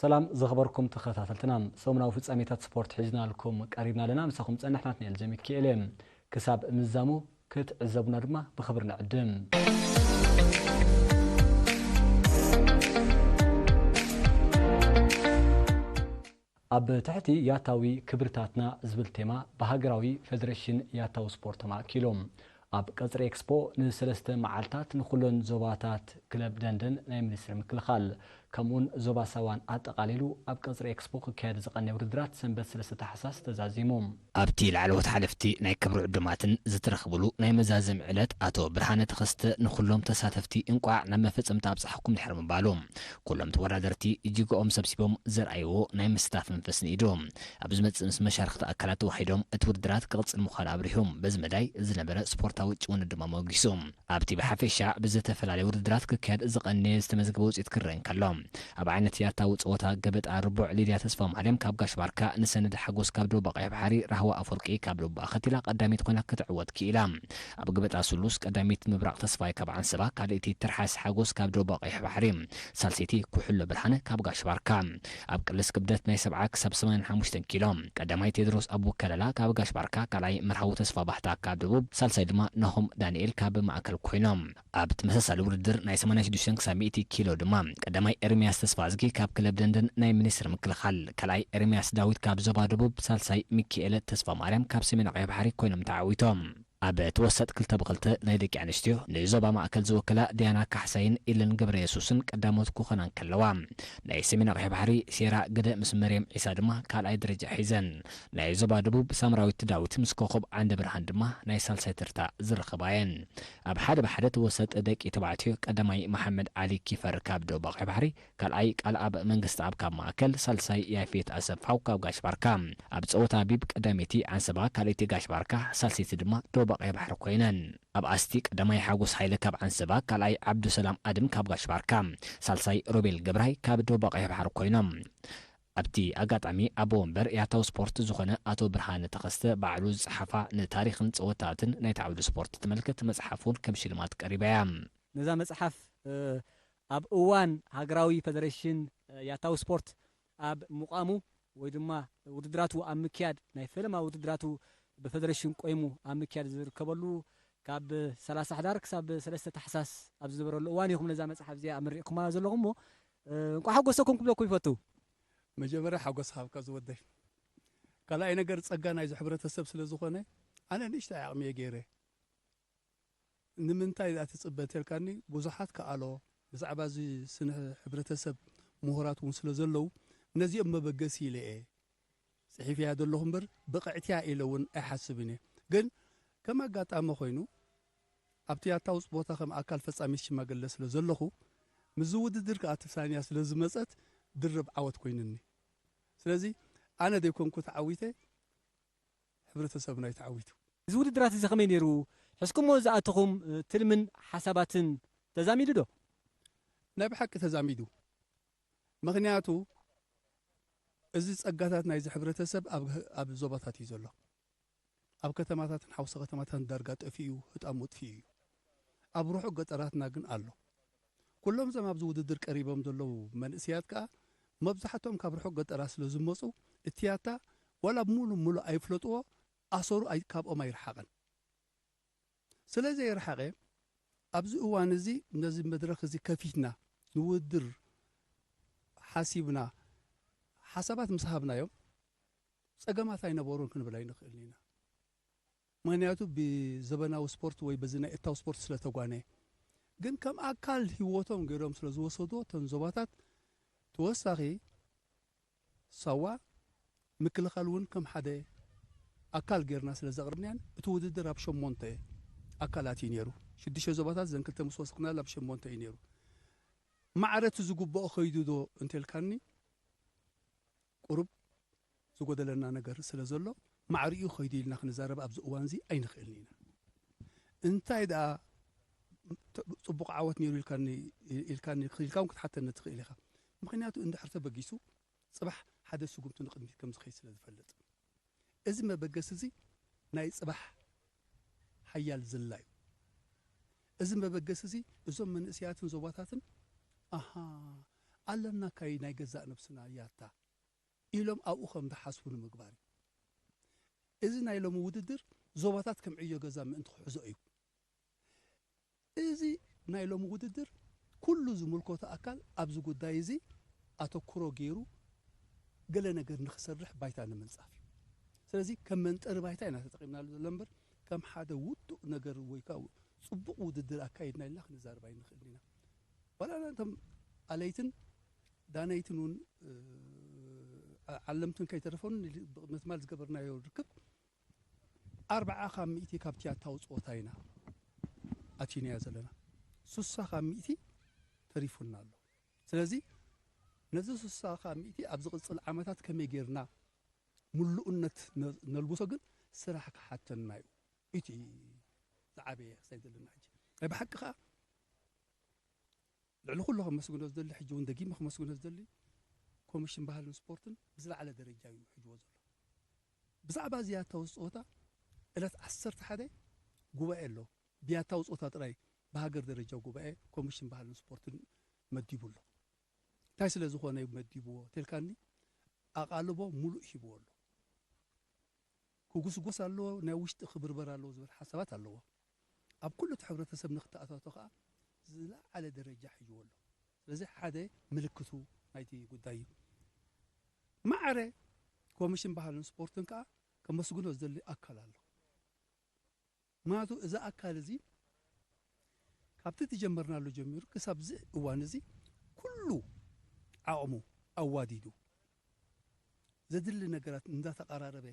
ሰላም ዝኸበርኩም ተኸታተልትና፣ ሰሙናዊ ፍጻሜታት ስፖርት ሒዝናልኩም ቀሪብና ኣለና። ምሳኹም ጸንሕ ናትናኤል ዘሚካኤል እየ። ክሳብ ምዛሙ ክትዕዘቡና ድማ ብኽብሪ ንዕድም። ኣብ ትሕቲ ያታዊ ክብርታትና ዝብል ቴማ ብሃገራዊ ፌደሬሽን ያታዊ ስፖርት ተማእኪሉ። ኣብ ቀጽሪ ኤክስፖ ንሰለስተ መዓልታት ንኹለን ዞባታት ክለብ ደንደን ናይ ሚኒስትሪ ምክልኻል ከምኡውን ዞባ ሳዋን ኣጠቓሊሉ ኣብ ቀጽሪ ኤክስፖ ክካየድ ዝቐነየ ውድድራት ሰንበት ሰለስተ ታሕሳስ ተዛዚሙ። ኣብቲ ላዕለዎት ሓለፍቲ ናይ ክብሪ ዕዱማትን ዝተረኽብሉ ናይ መዛዘሚ ዕለት ኣቶ ብርሃነ ተኸስተ ንኹሎም ተሳተፍቲ እንቋዕ ናብ መፈጸምታ ኣብጻሕኩም ድሕሪ ምባሉ፣ ኩሎም ተወዳደርቲ እጅግኦም ሰብሲቦም ዘርኣይዎ ናይ ምስታፍ መንፈስ ንኢዱ። ኣብ ዝመጽእ ምስ መሻርኽቲ ኣካላት ተዋሂዶም እቲ ውድድራት ክቕጽል ምዃኑ ኣብሪሁ። በዚ መዳይ ዝነበረ ስፖርታዊ ጭውነት ድማ ሞጊሱ። ኣብቲ ብሓፈሻ ብዝተፈላለየ ውድድራት ክካየድ ዝቐነየ ዝተመዝገበ ውጽኢት ክረአ እንከሎ፣ ኣብ ዓይነት ያታዊ ጸወታ ገበጣ ርቡዕ ሊድያ ተስፋማርያም ካብ ጋሽ ባርካ፣ ንሰነድ ሓጎስ ካብ ደቡብ ቀይሕ ባሕሪ፣ ራህዋ ኣፈወርቂ ካብ ደቡብ ኣኸቲላ ቀዳሚት ኮይና ክትዕወት ክኢላ። ኣብ ገበጣ ስሉስ ቀዳሚት ምብራቕ ተስፋይ ካብ ዓንሰባ፣ ካልኣይቲ ትርሓስ ሓጎስ ካብ ደቡብ ቀይሕ ባሕሪ፣ ሳልሰይቲ ኩሕሎ ብርሃነ ካብ ጋሽ ባርካ። ኣብ ቅልስ ክብደት ናይ ሰብዓ ክሳብ ሰማንያን ሓሙሽተን ኪሎ ቀዳማይ ቴድሮስ ኣቡ ከለላ ካብ ጋሽ ባርካ፣ ካልኣይ መርሃዊ ተስፋ ባህታ ካብ ደቡብ፣ ሳልሳይ ድማ ናሆም ዳንኤል ካብ ማእከል ኮይኖም። ኣብ ተመሳሳሊ ውድድር ናይ ሰማንያን ሽዱሽተን ክሳብ ሚእቲ ኪሎ ድማ ቀዳማይ ኤርምያስ ተስፋዝጊ ካብ ክለብ ደንደን ናይ ሚኒስትሪ ምክልኻል፣ ካልኣይ ኤርምያስ ዳዊት ካብ ዞባ ደቡብ፣ ሳልሳይ ሚኪኤለ ተስፋ ማርያም ካብ ሰሜን ቀይሕ ባሕሪ ኮይኖም ተዓዊቶም። ኣብ ተወሰጥ ክልተ ብክልተ ናይ ደቂ ኣንስትዮ ንዞባ ማእከል ዝወከላ ዲያና ካሕሳይን ኢለን ገብረ የሱስን ቀዳሞት ክኾና እንከለዋ፣ ናይ ሰሜን ቀይሕ ባሕሪ ሴራ ግደ ምስ መርየም ዒሳ ድማ ካልኣይ ደረጃ ሒዘን። ናይ ዞባ ደቡብ ሳምራዊት ዳዊት ምስ ኮኸብ ዓንደ ብርሃን ድማ ናይ ሳልሳይ ተርታ ዝረኸባ እየን። ኣብ ሓደ ብሓደ ተወሰጥ ደቂ ተባዕትዮ ቀዳማይ መሓመድ ዓሊ ኪፈር ካብ ደቡብ ቀይሕ ባሕሪ፣ ካልኣይ ቃልኣብ መንግስተኣብ ካብ ማእከል፣ ሳልሳይ ያፌት ኣሰፋው ካብ ጋሽ ባርካ። ኣብ ጸወታ ቢብ ቀዳመይቲ ዓንሰባ፣ ካልኣይቲ ጋሽ ባርካ፣ ሳልሰይቲ ድማ ደቡብ ቀይሕ ባሕሪ ኮይነን። ኣብ ኣስቲ ቀዳማይ ሓጎስ ሃይለ ካብ ዓንሰባ፣ ካልኣይ ዓብዱሰላም ኣድም ካብ ጋሽ ባርካ፣ ሳልሳይ ሮቤል ገብራይ ካብ ደቡብ ቀይሕ ባሕሪ ኮይኖም። ኣብቲ ኣጋጣሚ ኣቦ ወንበር ያታዊ ስፖርት ዝኾነ ኣቶ ብርሃነ ተኸስተ ባዕሉ ዝጸሓፋ ንታሪኽን ጸወታትን ናይቲ ዓውዲ ስፖርት ትምልከት መጽሓፍ እውን ከም ሽልማት ቀሪባ እያ። ነዛ መጽሓፍ፣ እ፣ ኣብ እዋን ሃገራዊ ፈደሬሽን፣ እ፣ ያታዊ ስፖርት ኣብ ምቋሙ ወይ ድማ ውድድራቱ ኣብ ምክያድ፣ ናይ ፈለማ ውድድራቱ ብፈደሬሽን ቆይሙ ኣብ ምክያድ ዝርከበሉ፣ ካብ ሰላሳ ሕዳር ክሳብ ሰለስተ ታሕሳስ ኣብ ዝነበረሉ እዋን ኢኹም ነዛ መጽሓፍ እዚኣ ኣመሪቕኩማ ዘለኹም እሞ፣ እ፣ እንቋዕ ሓጎሰኩም ክብለኩም ይፈቱ። መጀመርያ ሓጎስ ሃብካ ዝወደይ። ካልኣይ ነገር ጸጋ ናይዚ ሕብረተሰብ ስለ ዝኾነ ኣነ ንእሽተይ ዓቕሚ እየ ገይረ። ንምንታይ ደኣ ትጽበ እንተልካኒ፣ ብዙሓት ከኣሎ ብዛዕባ እዚ ስነ ሕብረተሰብ ምሁራት እውን ስለ ዘለዉ፣ ነዚኦም መበገሲ ኢለ እየ ጽሒፈያ ዘለኹ እምበር፣ ብቕዕቲ እያ ኢለ እውን ኣይሓስብን እየ። ግን ከም ኣጋጣሚ ኮይኑ፣ ኣብቲ ያታዊ ጸወታ ከም ኣካል ፈጻሚት ሽማግለ ስለ ዘለኹ፣ ምስዚ ውድድር ከኣ ተሳንያ ስለ ዝመጸት፣ ድርብ ዓወት ኮይኑኒ። ስለዚ፣ ኣነ ዘይኮንኩ ተዓዊተ፣ ሕብረተሰብና እዩ ተዓዊቱ። እዚ ውድድራት እዚ ከመይ ነይሩ? ሕዝኩሞ ዝኣተኹም፣ እ፣ ትልምን ሓሳባትን ተዛሚዱ ዶ? ናይ ብሓቂ ተዛሚዱ። ምኽንያቱ፣ እዚ ጸጋታት ናይዚ ሕብረተሰብ ኣብ፣ ኣብ ዞባታት እዩ ዘሎ። ኣብ ከተማታትን ሓውሲ ከተማታትን ዳርጋ ጠፊኡ፣ ህጣሙ ጥፊኡ እዩ። ኣብ ርሑቕ ገጠራትና ግን ኣሎ። ኩሎም እዞም ኣብዚ ውድድር ቀሪቦም ዘለዉ መንእሰያት ከኣ መብዛሕትኦም ካብ ርሑቕ ገጠራት ስለ ዝመጹ፣ እቲ ያታ ዋላ ሙሉ ሙሉ ኣይፍለጥዎ፣ ኣሰሩ ኣይ-፣ ካብኦም ኣይረሓቐን። ስለ ዘይረሓቐ፣ ኣብዚ እዋን እዚ ነዚ መድረኽ እዚ ከፊትና ንውድድር ሓሲብና ሓሳባት ምስ ሃብናዮም፣ ጸገማት ኣይነበሩን ክንብል ኣይንኽእልን ኢና። ምኽንያቱ ብዘበናዊ ስፖርት ወይ በዚ ናይ እታው ስፖርት ስለ ተጓነ። ግን ከም ኣካል ህይወቶም ገይሮም ስለ ዝወሰድዎ እተን ዞባታት ተወሳኺ ሳዋ ምክልኻል እውን ከም ሓደ ኣካል ጌርና ስለ ዘቕርብናያን እቲ ውድድር ኣብ ሸሞንተ ኣካላት እዩ ነይሩ። ሽዱሽተ ዞባታት ዘን ክልተ ምስ ወሰኽናሉ ኣብ ሸሞንተ እዩ ነይሩ። ማዕረ እቲ ዝግብኦ ኸይዱ ዶ እንተልካኒ ቁሩብ ዝጎደለና ነገር ስለ ዘሎ ማዕሪኡ ኸይዱ ኢልና ክንዛረብ ኣብዚ እዋን እዚ ኣይንኽእልን ኢና። እንታይ ደኣ ት-፣ ጽቡቕ ዓወት ነይሩ ኢልካኒ፣ ኢልካኒ፣ ኢልካ እውን ክትሓተኒ ትኽእል ኢኻ። ምኽንያቱ እንድሕር ተበጊሱ ጽባሕ ሓደ ስጉምቲ ንቕድሚት ከም ዝኸይድ ስለ ዝፈልጥ። እዚ መበገሲ እዚ ናይ ጽባሕ ሓያል ዝላ እዩ። እዚ መበገሲ እዚ እዞም መንእሰያትን ዞባታትን፣ ኣሃ፣ ኣለና ካይ ናይ ገዛእ ነብስና ያታ ኢሎም ኣብኡ ከም ዝሓስቡ ንምግባር እዩ። እዚ ናይ ሎሚ ውድድር ዞባታት ከም ዕዮ ገዛ ምእንቲ ክሕዞ እዩ። እዚ ናይ ሎሚ ውድድር ኩሉ ዝምልከቶ ኣካል ኣብዚ ጉዳይ እዚ ኣተኩሮ ገይሩ ገለ ነገር ንክሰርሕ ባይታ ንምንጻፍ እዩ። ስለዚ ከም መንጠሪ ባይታ ኢና ተጠቂምናሉ ዘሎ እምበር ከም ሓደ ውዱእ ነገር ወይ ከዓ ጽቡቕ ውድድር ኣካይድና ኢልና ክንዛረብ ኣይንኽእልን ኢና። ዋላ እቶም ኣለይትን ዳነይትን እውን እ፣ ዓ- ዓለምትን ከይተረፈውን ብቕድሚ ትማል ዝገበርናዮ ርክብ ኣርብዓ ካብ ሚእቲ ካብቲ ኣታዊ ጸወታ ኢና ኣቲናዮ ዘለና። ሱሳ ካብ ሚእቲ ተሪፉና ኣሎ። ስለዚ ነዚ ሱሳ ካብ ሚእቲ ኣብ ዝቕጽል ዓመታት ከመይ ጌርና ምሉእነት ነ- ነልግሶ ግን ስራሕ ክሓተና እዩ። እቲ ዝዓበየ ክሳይ ዘለና ሕጂ ናይ ብሓቂ ከዓ ልዕሊ ኩሉ ከመስግኖ ዝደሊ ሕጂ እውን ደጊመ ከመስግኖ ዝደሊ ኮሚሽን ባህልን ስፖርትን ብዝለዓለ ደረጃ እዩ ሒዝዎ ዘሎ። ብዛዕባ እዚ ያታዊ ጸወታ ዕለት ዓሰርተ ሓደ ጉባኤ ኣሎ። ብያታዊ ጸወታ ጥራይ ብሃገር ደረጃ ጉባኤ ኮሚሽን ባህልን ስፖርትን መዲቡ ኣሎ። እንታይ ስለ ዝኾነ እዩ መዲብዎ ተልካኒ ኣቓልቦ ሙሉእ ሂብዎ ኣሎ። ክጉስጎስ ኣለዎ፣ ናይ ውሽጢ ክብርበር ኣለዎ ዝብል ሓሳባት ኣለዎ። ኣብ ኩሉ እቲ ሕብረተሰብ ንክተኣታቶ ከዓ ዝለዓለ ደረጃ ሒዝዎ ኣሎ። ስለዚ ሓደ ምልክቱ ናይቲ ጉዳይ እዩ። ማዕረ ኮሚሽን ባህልን ስፖርትን ከዓ ከመስግኖ ዝደሊ ኣካል ኣሎ። ምክንያቱ እዚ ኣካል እዚ ካብቲ ዝጀመርናሉ ጀሚሩ ክሳብ እዚ እዋን እዚ ኩሉ ዓቕሙ ኣዋዲዱ ዘድሊ ነገራት እንዳተቐራረበ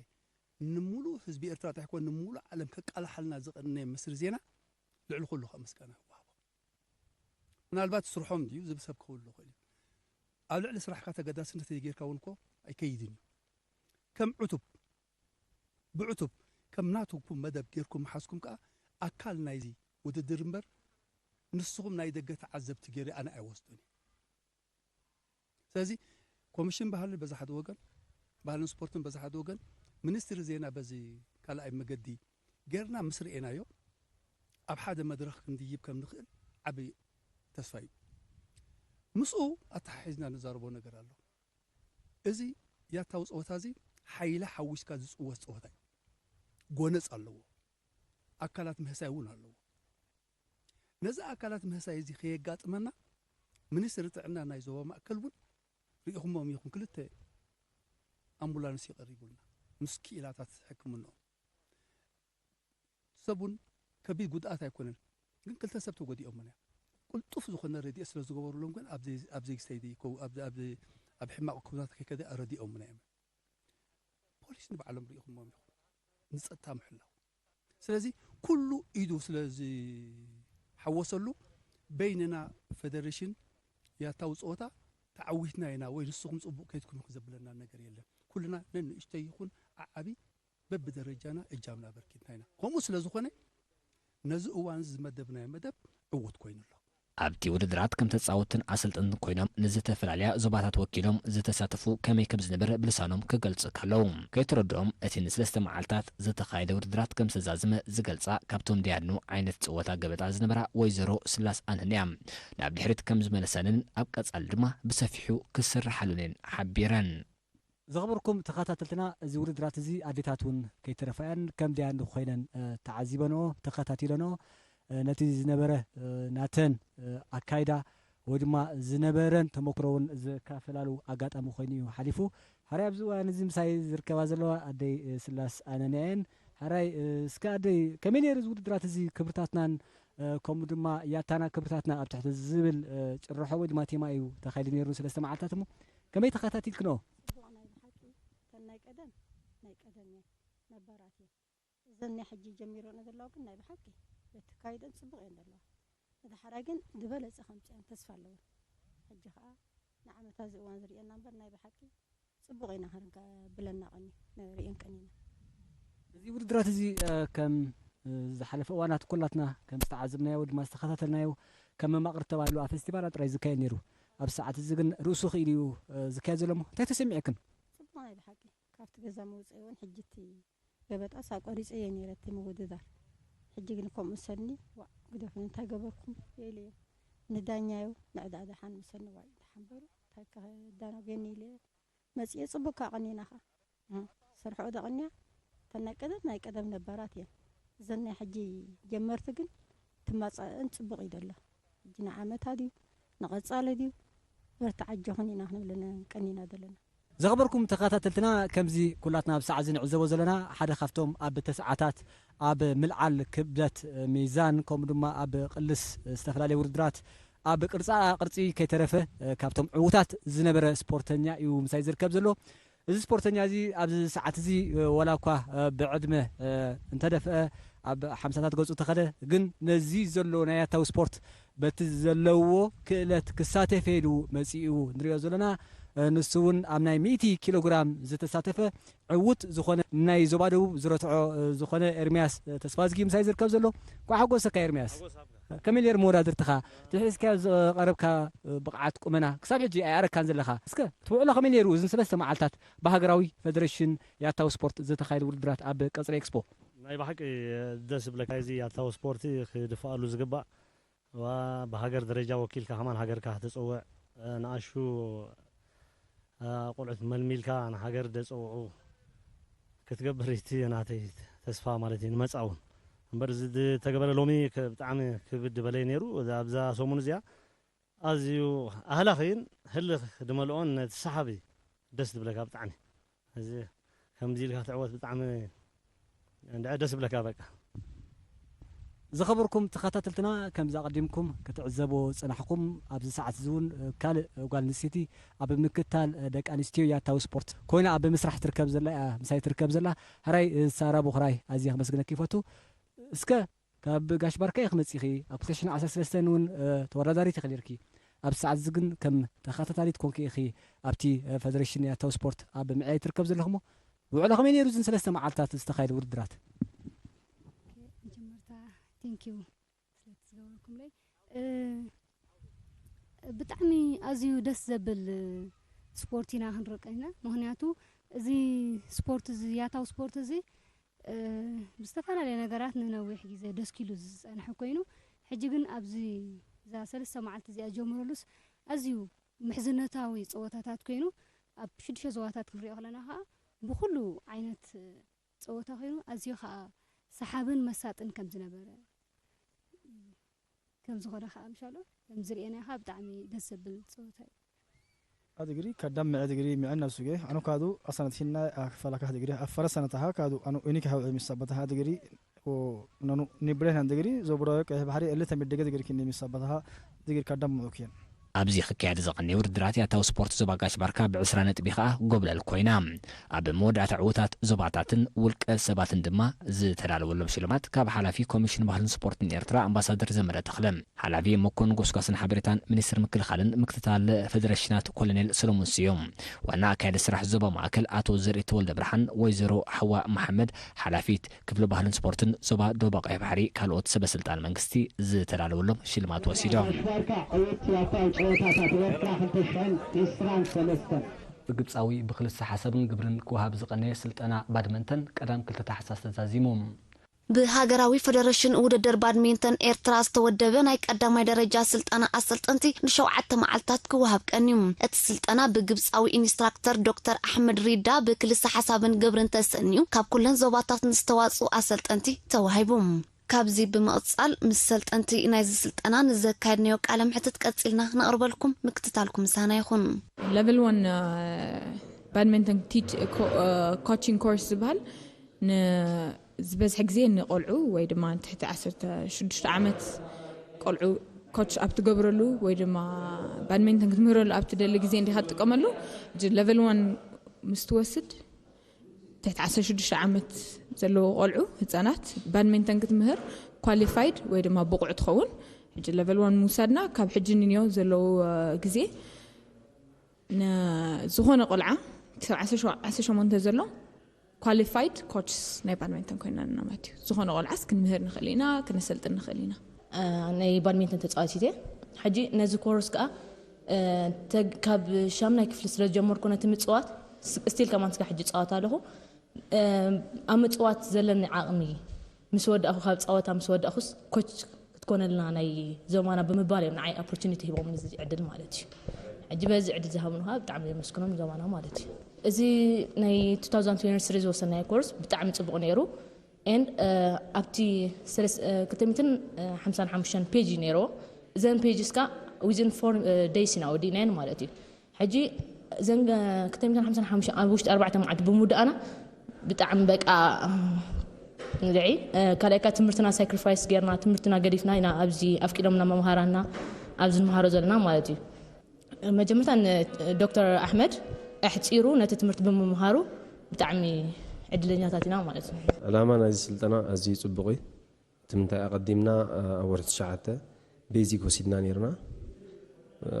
ንምሉእ ህዝቢ ኤርትራ እንታይ ኮን ንምሉእ ዓለም ከቃላሓልና ዝቐነየ ምስሪ ዜና ልዕሊ ኩሉ ከዓ ምስጋና ይወሃቦ። ምናልባት ስርሖም ድዩ ዝብል ሰብ ክህሉ ይኽእል እዩ። ኣብ ልዕሊ ስራሕካ ተገዳስነት ዘይጌርካ እውን እኮ ኣይከይድን እዩ። ከም ዕቱብ ብዕቱብ ከም ናትኩም መደብ ጌርኩም ምሓዝኩም ከኣ ኣካል ናይዚ ውድድር እምበር ንስኹም ናይ ደገ ተዓዘብቲ ገይረ ኣነ ኣይወስዶን እየ። ስለዚ ኮሚሽን ባህሊ በዚ ሓደ ወገን፣ ባህልን ስፖርትን በዚ ሓደ ወገን፣ ሚኒስትሪ ዜና በዚ ካልኣይ መገዲ ጌርና ምስ ርኤናዮ ኣብ ሓደ መድረኽ ክንድይብ ከም ንኽእል ዓቢ ተስፋ እዩ። ምስኡ ኣተሓሒዝና ንዛረቦ ነገር ኣሎ። እዚ ያታዊ ጸወታ እዚ ሓይሊ ሓዊስካ ዝጽወት ጸወታ እዩ። ጎነጽ ኣለዎ። ኣካላት ምህሳይ እውን ኣለዎ። ነዚ ኣካላት ምህሳይ እዚ ከየጋጥመና ሚኒስትሪ ጥዕና ናይ ዞባ ማእከል እውን ርኢኹሞም ኢኹም ክልተ ኣምቡላንስ እዩ ቀሪቡልና ምስ ክኢላታት ሕክምንኦም። ሰብ እውን ከቢድ ጉድኣት ኣይኮነን፣ ግን ክልተ ሰብ ተጎዲኦምና እዮም። ቅልጡፍ ዝኾነ ረድኤት ስለ ዝገበሩሎም ግን ኣብ ዘይ- ኣብ ዘይስተይ ዘይከው- ኣብ ኣብ ኣብ ሕማቕ ኩነታት ከይከደ ረዲኦምና እዮም። ፖሊስ ንባዕሎም ርኢኹሞም ኢኹም ንጸጥታ ምሕላው። ስለዚ ኩሉ ኢዱ ስለ ዝሓወሰሉ በይንና ፌደሬሽን ያታዊ ጸወታ ተዓዊትና ኢና ወይ ንስኹም ጽቡቕ ከይድኩም ኢኹም ዘብለና ነገር የለን። ኩልና ነንእሽተይ ይኹን ዓዓቢ በብደረጃና እጃምና ኣበርኪትና ኢና። ከምኡ ስለ ዝኾነ ነዚ እዋን እዚ ዝመደብናዮ መደብ ዕዉት ኮይኑ ኣሎ። ኣብቲ ውድድራት ከም ተጻወትን ኣሰልጠንትን ኮይኖም ንዝተፈላለያ ዞባታት ወኪሎም ዝተሳተፉ ከመይ ከም ዝነበረ ብልሳኖም ክገልጹ ከለዉ፣ ከይተረድኦም እቲ ንሰለስተ መዓልታት ዝተኻየደ ውድድራት ከም ዝተዛዘመ ዝገልጻ ካብቶም ደያኑ ዓይነት ጽወታ ገበጣ ዝነበራ ወይዘሮ ስላስ ኣነንያ ናብ ድሕሪት ከም ዝመለሰንን ኣብ ቀጻሊ ድማ ብሰፊሑ ክስርሓሉን እየን ሓቢረን። ዝኸበርኩም ተኸታተልትና፣ እዚ ውድድራት እዚ ኣዴታት እውን ከይተረፋያን ከም ደያኑ ኮይነን፣ እ፣ ተዓዚበንኦ፣ ተኸታቲለንኦ፣ እ፣ ነቲ ዝነበረ፣ እ፣ ናተን፣ እ፣ ኣካይዳ ወይ ድማ ዝነበረን ተመክሮ እውን ዘካፈላሉ ኣጋጣሚ ኮይኑ እዩ ሓሊፉ። ሓራይ ኣብዚ እዋን እዚ ምሳይ ዝርከባ ዘለዋ ኣደይ፣ እ፣ ስላስ ኣነንያ እየን። ሓራይ፣ እ፣ እስከ ኣደይ ከመይ ነይሩ እዚ ውድድራት እዚ ክብርታትናን፣ እ፣ ከምኡ ድማ ያታና ክብርታትና ኣብ ትሕቲ ዝብል፣ እ፣ ጭርሖ ወይ ድማ ቴማ እዩ ተኻይዱ ነይሩ ንሰለስተ መዓልታት እሞ ከመይ ተኸታቲልክንኦ? ጽቡቕ ናይ ብሓቂ እተን ናይ ቀደም ናይ ቀደም እየን ነባራት እየን። እዘን ናይ ሕጂ ጀሚረንኦ ዘለዋ ግን ናይ ብሓቂ በቲ ካይደን ጽቡቕ እየን ዘለዋ። እቲ ሓራይ ግን ዝበለጸ ከምጽእን ተስፋ ኣለዎ። ሕጂ ኸኣ ንዓመታ እዚ እዋን ዝርእየና እምበር ናይ ብሓቂ ጽቡቕ ኢና ክንከ ብለና ቀኒ ንርእየን ቀኒና። እዚ ውድድራት እዚ፣ እ፣ ከም፣ እ፣ ዝሓለፈ እዋናት ኩላትና ከም ዝተዓዘብናዮ ወይ ድማ ዝተኸታተልናዮ ከም መማቕርቲ ተባሂሉ ኣብ ፌስቲቫላት ጥራይ ዝካየድ ነይሩ። ኣብ ሰዓት እዚ ግን ርእሱ ክኢሉ እዩ፣ እ፣ ዝካየድ ዘሎ እሞ እንታይ ተሰሚዕክን? ጽቡቕ ናይ ብሓቂ ካብቲ ገዛ መውፅኢ እውን ሕጂ እቲ ገበጣስ ኣቋሪፀዮ ነይረ እቲ ምውድዳር። ሕጂ ግን ከምኡ ሰኒ ዋእ ግደፉኒ እንታይ ገበርኩም ኢለዮም። ንዳኛዮ ንዕዳ ደሓን ምሰኒ ዋይ ደሓን በሉ። ክዳናገኒ ኢለ መፅኤ። ፅቡቅ ካቐኒና ኸ ስርሖ ደቕንያ ተናቀደት ናይ ቀደም ነባራት እየን። እዘን ናይ ሕጂ ጀመርቲ ግን ትማፀእን ፅቡቅ እዩ ደሎ። ሕጂ ንዓመታ ድዩ ንቐፃሊ ድዩ በርትዓ ኣጆኹን ኢና ክንብለን ቀኒና ዘለና። ዘኽበርኩም ተኸታተልትና፣ ከምዚ ኩላትና ኣብ ሰዓት እዚ ንዕዘቦ ዘለና ሓደ ካብቶም ኣብ ተስዓታት ኣብ ምልዓል ክብደት ሚዛን ከምኡ ድማ ኣብ ቅልስ ዝተፈላለየ ውድድራት ኣብ ቅርፃ ቅርፂ ከይተረፈ ካብቶም ዕዉታት ዝነበረ ስፖርተኛ እዩ ምሳይ ዝርከብ ዘሎ። እዚ ስፖርተኛ እዚ ኣብዚ ሰዓት እዚ ወላ እኳ ብዕድመ እንተደፍአ ኣብ ሓምሳታት ገፁ ተኸደ፣ ግን ነዚ ዘሎ ናይ ያታዊ ስፖርት በቲ ዘለዎ ክእለት ክሳተፍ ኢሉ መፂኡ ንሪኦ ዘለና። ንሱ እውን ኣብ ናይ ሚእቲ ኪሎ ግራም ዝተሳተፈ ዕዉት ዝኾነ ናይ ዞባ ደቡብ ዝረትዖ ዝኾነ ኤርሚያስ ተስፋዝጊ ምሳይ ዝርከብ ዘሎ። እንኳዕ ሓጎሰካ ኤርሚያስ። ከመይ ነይሩ መወዳድርትኻ? እቲ ሒዝካዮ ዝቐረብካ ብቕዓት ቁመና ክሳብ ሕጂ ኣይኣረካን ዘለኻ። እስከ እቲ ውዕሎ ከመይ ነይሩ? እዝን ሰለስተ መዓልታት ብሃገራዊ ፈደረሽን ያታዊ ስፖርት ዝተኻየደ ውድድራት ኣብ ቀጽሪ ኤክስፖ። ናይ ብሓቂ ደስ ዝብለካ እዚ ያታዊ ስፖርቲ ክድፍኣሉ ዝግባእ ዋ፣ ብሃገር ደረጃ ወኪልካ ከማን ሃገርካ ክትጽውዕ፣ እ፣ ንኣሹ፣ እ፣ ቆልዑት መልሚልካ ንሃገር ደጸውዑ ክትገብር እቲ ናተይ ተስፋ ማለት እዩ፣ ንመጻ እውን። እምበር እዚ ዝተገበረ ሎሚ ከ-፣ ብጣዕሚ ክብድ በለይ ነይሩ። እዛ፣ ኣብዛ ሰሙን እዚኣ ኣዝዩ ኣህላኽን ህልኽ ድመልኦን ነቲ ሰሓቢ ደስ ዝብለካ ብጣዕሚ። እዚ ከምዚ ኢልካ ክትዕወት ብጣዕሚ እንድዒ ደስ ዝብለካ በቃ። ዝኸበርኩም ተኸታተልትና፣ ከምዚ ኣቐዲምኩም ክትዕዘቡ ዝጸናሕኩም፣ ኣብዚ ሰዓት እዚ እውን ካልእ ጓል ኣንስተይቲ ኣብ ምክታል ደቂ ኣንስትዮ ያታዊ ስፖርት ኮይና ኣብ ምስራሕ ትርከብ ዘላ እያ፣ ምሳይ ትርከብ ዘላ። ሕራይ ሳራ ቦኽራይ፣ ኣዝየ ከመስግነኪ ይፈቱ። እስከ ካብ ጋሽ ባርካ ኢኺ መጺኺ፣ ኣብ ክልተ ሽሕን ዓሰርተ ሰለስተን እውን፣ እ፣ ተወዳዳሪት ኢኺ ነይርኪ። ኣብ ሰዓት እዚ ግን ከም ተኸታታሊት ኮንኪ ኢኺ ኣብቲ፣ እ፣ ፈደረሽን ያታዊ ስፖርት ኣብ ምዕያይ ትርከብ ዘለኽሞ። ውዕሎ ከመይ ነይሩ እዝን ሰለስተ መዓልታት ዝተኻየደ ውድድራት? መጀመርታ ቴንኪዩ ስለቲ ዝገበርኩምለይ። እ፣ ብጣዕሚ ኣዝዩ ደስ ዘብል ስፖርት ኢና ክንርኢ ቀኒና። ምኽንያቱ እዚ ስፖርት እዚ፣ ያታዊ ስፖርት እዚ፣ እ፣ ብዝተፈላለየ ነገራት ንነዊሕ ግዜ ደስኪሉ ዝጸንሐ ኮይኑ፣ ሕጂ ግን ኣብዚ እዛ ሰለስተ መዓልቲ እዚኣ ጀምረሉስ ኣዝዩ ምሕዝነታዊ ጸወታታት ኮይኑ፣ ኣብ ሽዱሽተ ዞባታት ክንሪኦ ከለና ከኣ ብኹሉ ዓይነት ጸወታ ኮይኑ ኣዝዩ ከኣ ሰሓብን መሳጥን ከም ዝነበረ ከም ዝኾነ ከኣ ምሻሎ ከም ዝርእየናዮ ከኣ ብጣዕሚ ደስ ዘብል ጸወታ እዩ። ኣድግሪ ከዳም ምዐ ድግሪ ምዐ ናብ ሱጌ ኣኖ ካዱ ኣሳነት ሂና ኣክፈላካ ድግሪ ኣፈረ ሰነታሃ ካዱ ኣኖ ኡኒክ ሃው ሚሳበታሃ ድግሪ ኦ ነኑ ኒብሬህን ድግሪ ዞብሮ ቀይሕ ባሕሪ እልተ ሚደገ ድግሪ ኪኒ ሚሳበታሃ ድግሪ ከዳም ምዑክየን። ኣብዚ ክካየድ ዝቐነየ ውድድራት ያታዊ ስፖርት ዞባ ጋሽ ባርካ ብዕስራ ነጥቢ ከኣ ጎብለል ኮይና። ኣብ መወዳእታ ዕዉታት ዞባታትን ውልቀ ሰባትን ድማ ዝተዳለወሎም ሽልማት ካብ ሓላፊ ኮሚሽን ባህልን ስፖርትን ኤርትራ ኣምባሳደር ዘመረ ተኽለ፣ ሓላፊ መኮንን ጎስጓስን ሓበሬታን ሚኒስትር ምክልኻልን ምክትታል ፈደረሽናት ኮሎኔል ሰሎሞን ስዮም፣ ዋና ኣካያዲ ስራሕ ዞባ ማእከል ኣቶ ዘርኢ ተወልደ ብርሃን፣ ወይዘሮ ሓዋ መሓመድ፣ ሓላፊት ክፍሊ ባህልን ስፖርትን ዞባ ደቡብ ቀይሕ ባሕሪ፣ ካልኦት ሰበ ስልጣን መንግስቲ ዝተዳለወሎም ሽልማት ወሲዶም። ጋሽ ባርካ ዕውት ያታዊ ጨወታታት ኤርትራ ክልተ ሽሕን ዕስራን ሰለስተን። ብግብጻዊ ብክልሰ ሓሳብን ግብርን ክወሃብ ዝቐነየ ስልጠና ባድመንተን ቀዳም ክልተ ታሕሳስ ተዛዚሙ። ብሃገራዊ ፈደረሽን ውድድር ባድሚንተን ኤርትራ ዝተወደበ ናይ ቀዳማይ ደረጃ ስልጠና ኣሰልጠንቲ ንሸውዓተ መዓልታት ክወሃብ ቀንዩ። እቲ ስልጠና ብግብጻዊ ኢንስትራክተር ዶክተር ኣሕመድ ሪዳ ብክልሰ ሓሳብን ግብርን ተሰንዩ ካብ ኩለን ዞባታት ንዝተዋጽኡ ኣሰልጠንቲ ተዋሂቡ። ካብዚ ብምቕጻል ምስ ሰልጠንቲ ናይዚ ስልጠና ንዘካየድናዮ ቃለ ምሕትት ቀጺልና ክነቕርበልኩም ምክትታልኩም ምሳና ይኹን። ለቨል ዋን ባድሚንተን ቲች ኮ- ኮቺንግ ኮርስ ዝበሃል ንዝበዝሐ ግዜ ንቆልዑ ወይ ድማ ትሕቲ ዓሰርተ ሽዱሽተ ዓመት ቆልዑ ኮች ኣብ ትገብረሉ ወይ ድማ ባድሚንተን ክትምህረሉ ኣብ ትደሊ ግዜ እንዲኻ ትጥቀመሉ። ሕጂ ለቨል ዋን ምስ ትወስድ ትሕቲ ዓሰርተ ሽዱሽተ ዓመት ዘለዉ ቆልዑ ህፃናት ባድሚንተን ክትምህር ኳሊፋይድ ወይ ድማ ብቑዕ ትኸውን። ሕጂ ለቨል ዋን ምውሳድና ካብ ሕጂ ንንዮ ዘለዉ ግዜ ንዝኾነ ቆልዓ ክሳብ ዓሰርተ ሸሞንተ ዘሎ ኳሊፋይድ ኮችስ ናይ ባድሚንተን ኮይና ኣለና ማለት እዩ። ዝኾነ ቆልዓስ ክንምህር ንኽእል ኢና፣ ክነሰልጥን ንኽእል ኢና። ናይ ባድሚንተን ተፃዋቲት እየ። ሕጂ ነዚ ኮርስ ከዓ ካብ ሻምናይ ክፍሊ ስለ ዝጀመርኩ ነቲ ምፅዋት ስቲል ከማን ስጋ ሕጂ እፃወት ኣለኹ። ኣብ ምፅዋት ዘለኒ ዓቕሚ ምስ ወዳእኹ ካብ ፀወታ ምስ ወዳእኹስ ኮች ክትኮነልና ናይ ዞማና ብምባል እዮም ንዓይ ኦፖርቹኒቲ ሂቦም እዚ ዕድል ማለት እዩ። ሕጂ በዚ ዕድል ዝሃብኑ ከዓ ብጣዕሚ የመስግኖም ዞባና ማለት እዩ። እዚ ናይ two thousand twenty-three ዝወሰናዮ ኮርስ ብጣዕሚ ፅቡቕ ነይሩ። And ኣብቲ ክልተ ሚእትን ሓምሳን ሓሙሽተን ፔጅ እዩ ነይርዎ። እዘን ፔጅስ ከዓ within four days ኢና ወዲእናየን ማለት እዩ። ሕጂ እዘን ክልተ ሚእትን ሓምሳን ሓሙሽተ ኣብ ውሽጢ ኣርባዕተ መዓልቲ ብምውዳእና ብጣዕሚ በቃ ንድዒ ካልኣይካ ትምህርትና ሳክሪፋይስ ጌርና ትምህርትና ገዲፍና ኢና ኣብዚ ኣፍቂዶምና መምሃራና ኣብዚ ንመሃሮ ዘለና ማለት እዩ። መጀመርታ ንዶክተር ኣሕመድ ኣሕፂሩ ነቲ ትምህርቲ ብምምሃሩ ብጣዕሚ ዕድለኛታት ኢና ማለት እዩ። ዕላማ ናይዚ ስልጠና ኣዝዩ ጽቡቕ እዩ። እቲ ምንታይ ኣቐዲምና ኣብ ወርሒ ትሽዓተ ቤዚክ ወሲድና ነይርና።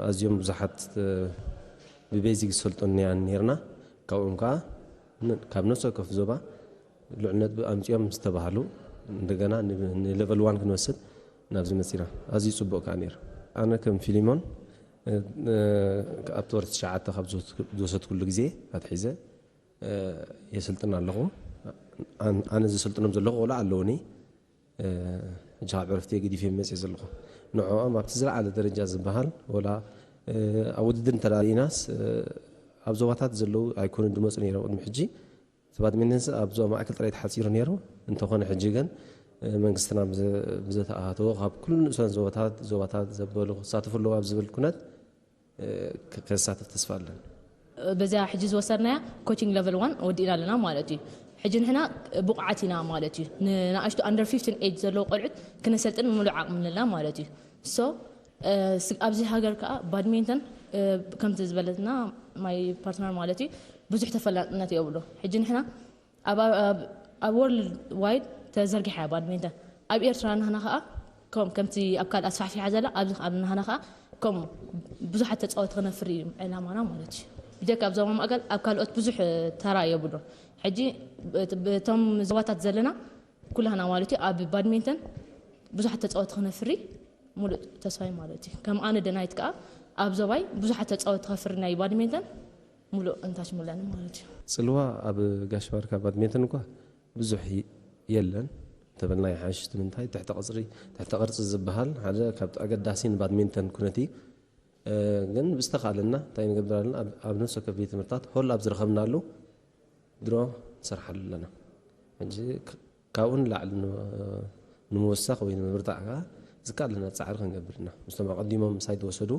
ኣዝዮም ብዙሓት ብቤዚክ ዝሰልጠኑ ነያን ነይርና። ካብኦም ከዓ ካብ ነፍሲ ወከፍ ዞባ ልዑል ነጥቢ ኣምፂኦም ዝተባህሉ እንደገና ንሌቨል ዋን ክንወስድ ናብዚ መፂና። ኣዝዩ ፅቡቕ ከዓ ነይሩ። ኣነ ከም ፊሊሞን ኣብቲ ወርሒ ትሽዓተ ካብ ዝወሰድኩሉ ግዜ ኣትሒዘ የስልጥን ኣለኹ። ኣነ ዝስልጥኖም ዘለኹ ቆልዑ ኣለውኒ። ሕጂ ካብ ዕረፍቲ ገዲፈ መፅእ ዘለኹ። ንዕኦም ኣብቲ ዝለዓለ ደረጃ ዝበሃል ወላ ኣብ ውድድር እንተዳኢናስ ኣብ ዞባታት ዘለዉ ኣይኮኑን ድመፁ ነይሮም ቅድሚ ሕጂ። እቲ ባድሚንተንስ ኣብ ዞባ ማእከል ጥራይ ተሓፂሩ ነይሩ። እንተኾነ ሕጂ ግን መንግስትና ብዘተኣታተዎ ካብ ኩሉ ንእሰን ዞባታት ዞባታት ዘበሉ ክሳተፉ ኣለዎ ኣብ ዝብል ኩነት ክሳተፍ ተስፋ ኣለን። በዚኣ ሕጂ ዝወሰድናያ ኮቺንግ ለቨል ዋን ወዲእና ኣለና ማለት እዩ። ሕጂ ንሕና ብቑዓት ኢና ማለት እዩ። ንንኣሽቱ ኣንደር ፊፍቲን ኤጅ ዘለዉ ቆልዑት ክነሰልጥን ምሉእ ዓቕሚ ኣለና ማለት እዩ። ሶ ኣብዚ ሃገር ከዓ ባድሚንተን ከምቲ ዝበለትና ማይ ፓርትነር ማለት እዩ ብዙሕ ተፈላጥነት የብሉ። ሕጂ ንሕና ኣብ ወርልድ ዋይድ ተዘርጊሓ ባድሚንተን ኣብ ኤርትራ ናህና ከዓ ከም ከምቲ ኣብ ካልእ ኣስፋሕፊሓ ዘላ ኣብዚ ኣብ ናህና ከዓ ከም ብዙሓት ተፃወቲ ክነፍሪ እዩ ዕላማና ማለት እዩ። ብጀካ ኣብ ዞባ ማእከል ኣብ ካልኦት ብዙሕ ተራ የብሉን። ሕጂ ብቶም ዞባታት ዘለና ኩላህና ማለት እዩ ኣብ ባድሚንተን ብዙሓት ተፃወቲ ክነፍሪ ሙሉእ ተስፋይ ማለት እዩ። ከም ኣነ ደናይት ከዓ ኣብ ዞባይ ብዙሓት ተፃወቲ ከፍሪ ናይ ባድሚንተን ሙሉእ እንታች ሙላኒ ማለት እዩ። ጽልዋ ኣብ ጋሽ ባርካ ባድሚንተን እኳ ብዙሕ የለን እንተበልና ይሓይሽ። እቲ ምንታይ ትሕተ ቅጽሪ ትሕተ ቅርጺ ዝበሃል ሓደ ካብ ኣገዳሲ ንባድሚንተን ኩነት እዩ። ግን ብዝተኻለና እንታይ ንገብር ኣለና ኣብ ነፍሲ ወከፍ ቤት ትምህርታት ሆል ኣብ ዝረኸብናሉ ድሮ ንሰርሓሉ ኣለና። ሕጂ ካብኡ ንላዕሊ ንምውሳኽ ወይ ንምብርታዕ ከዓ ዝከኣለና ፃዕሪ ክንገብር ኢና። ምስቶም ኣቐዲሞም ሳይት ወሰዱ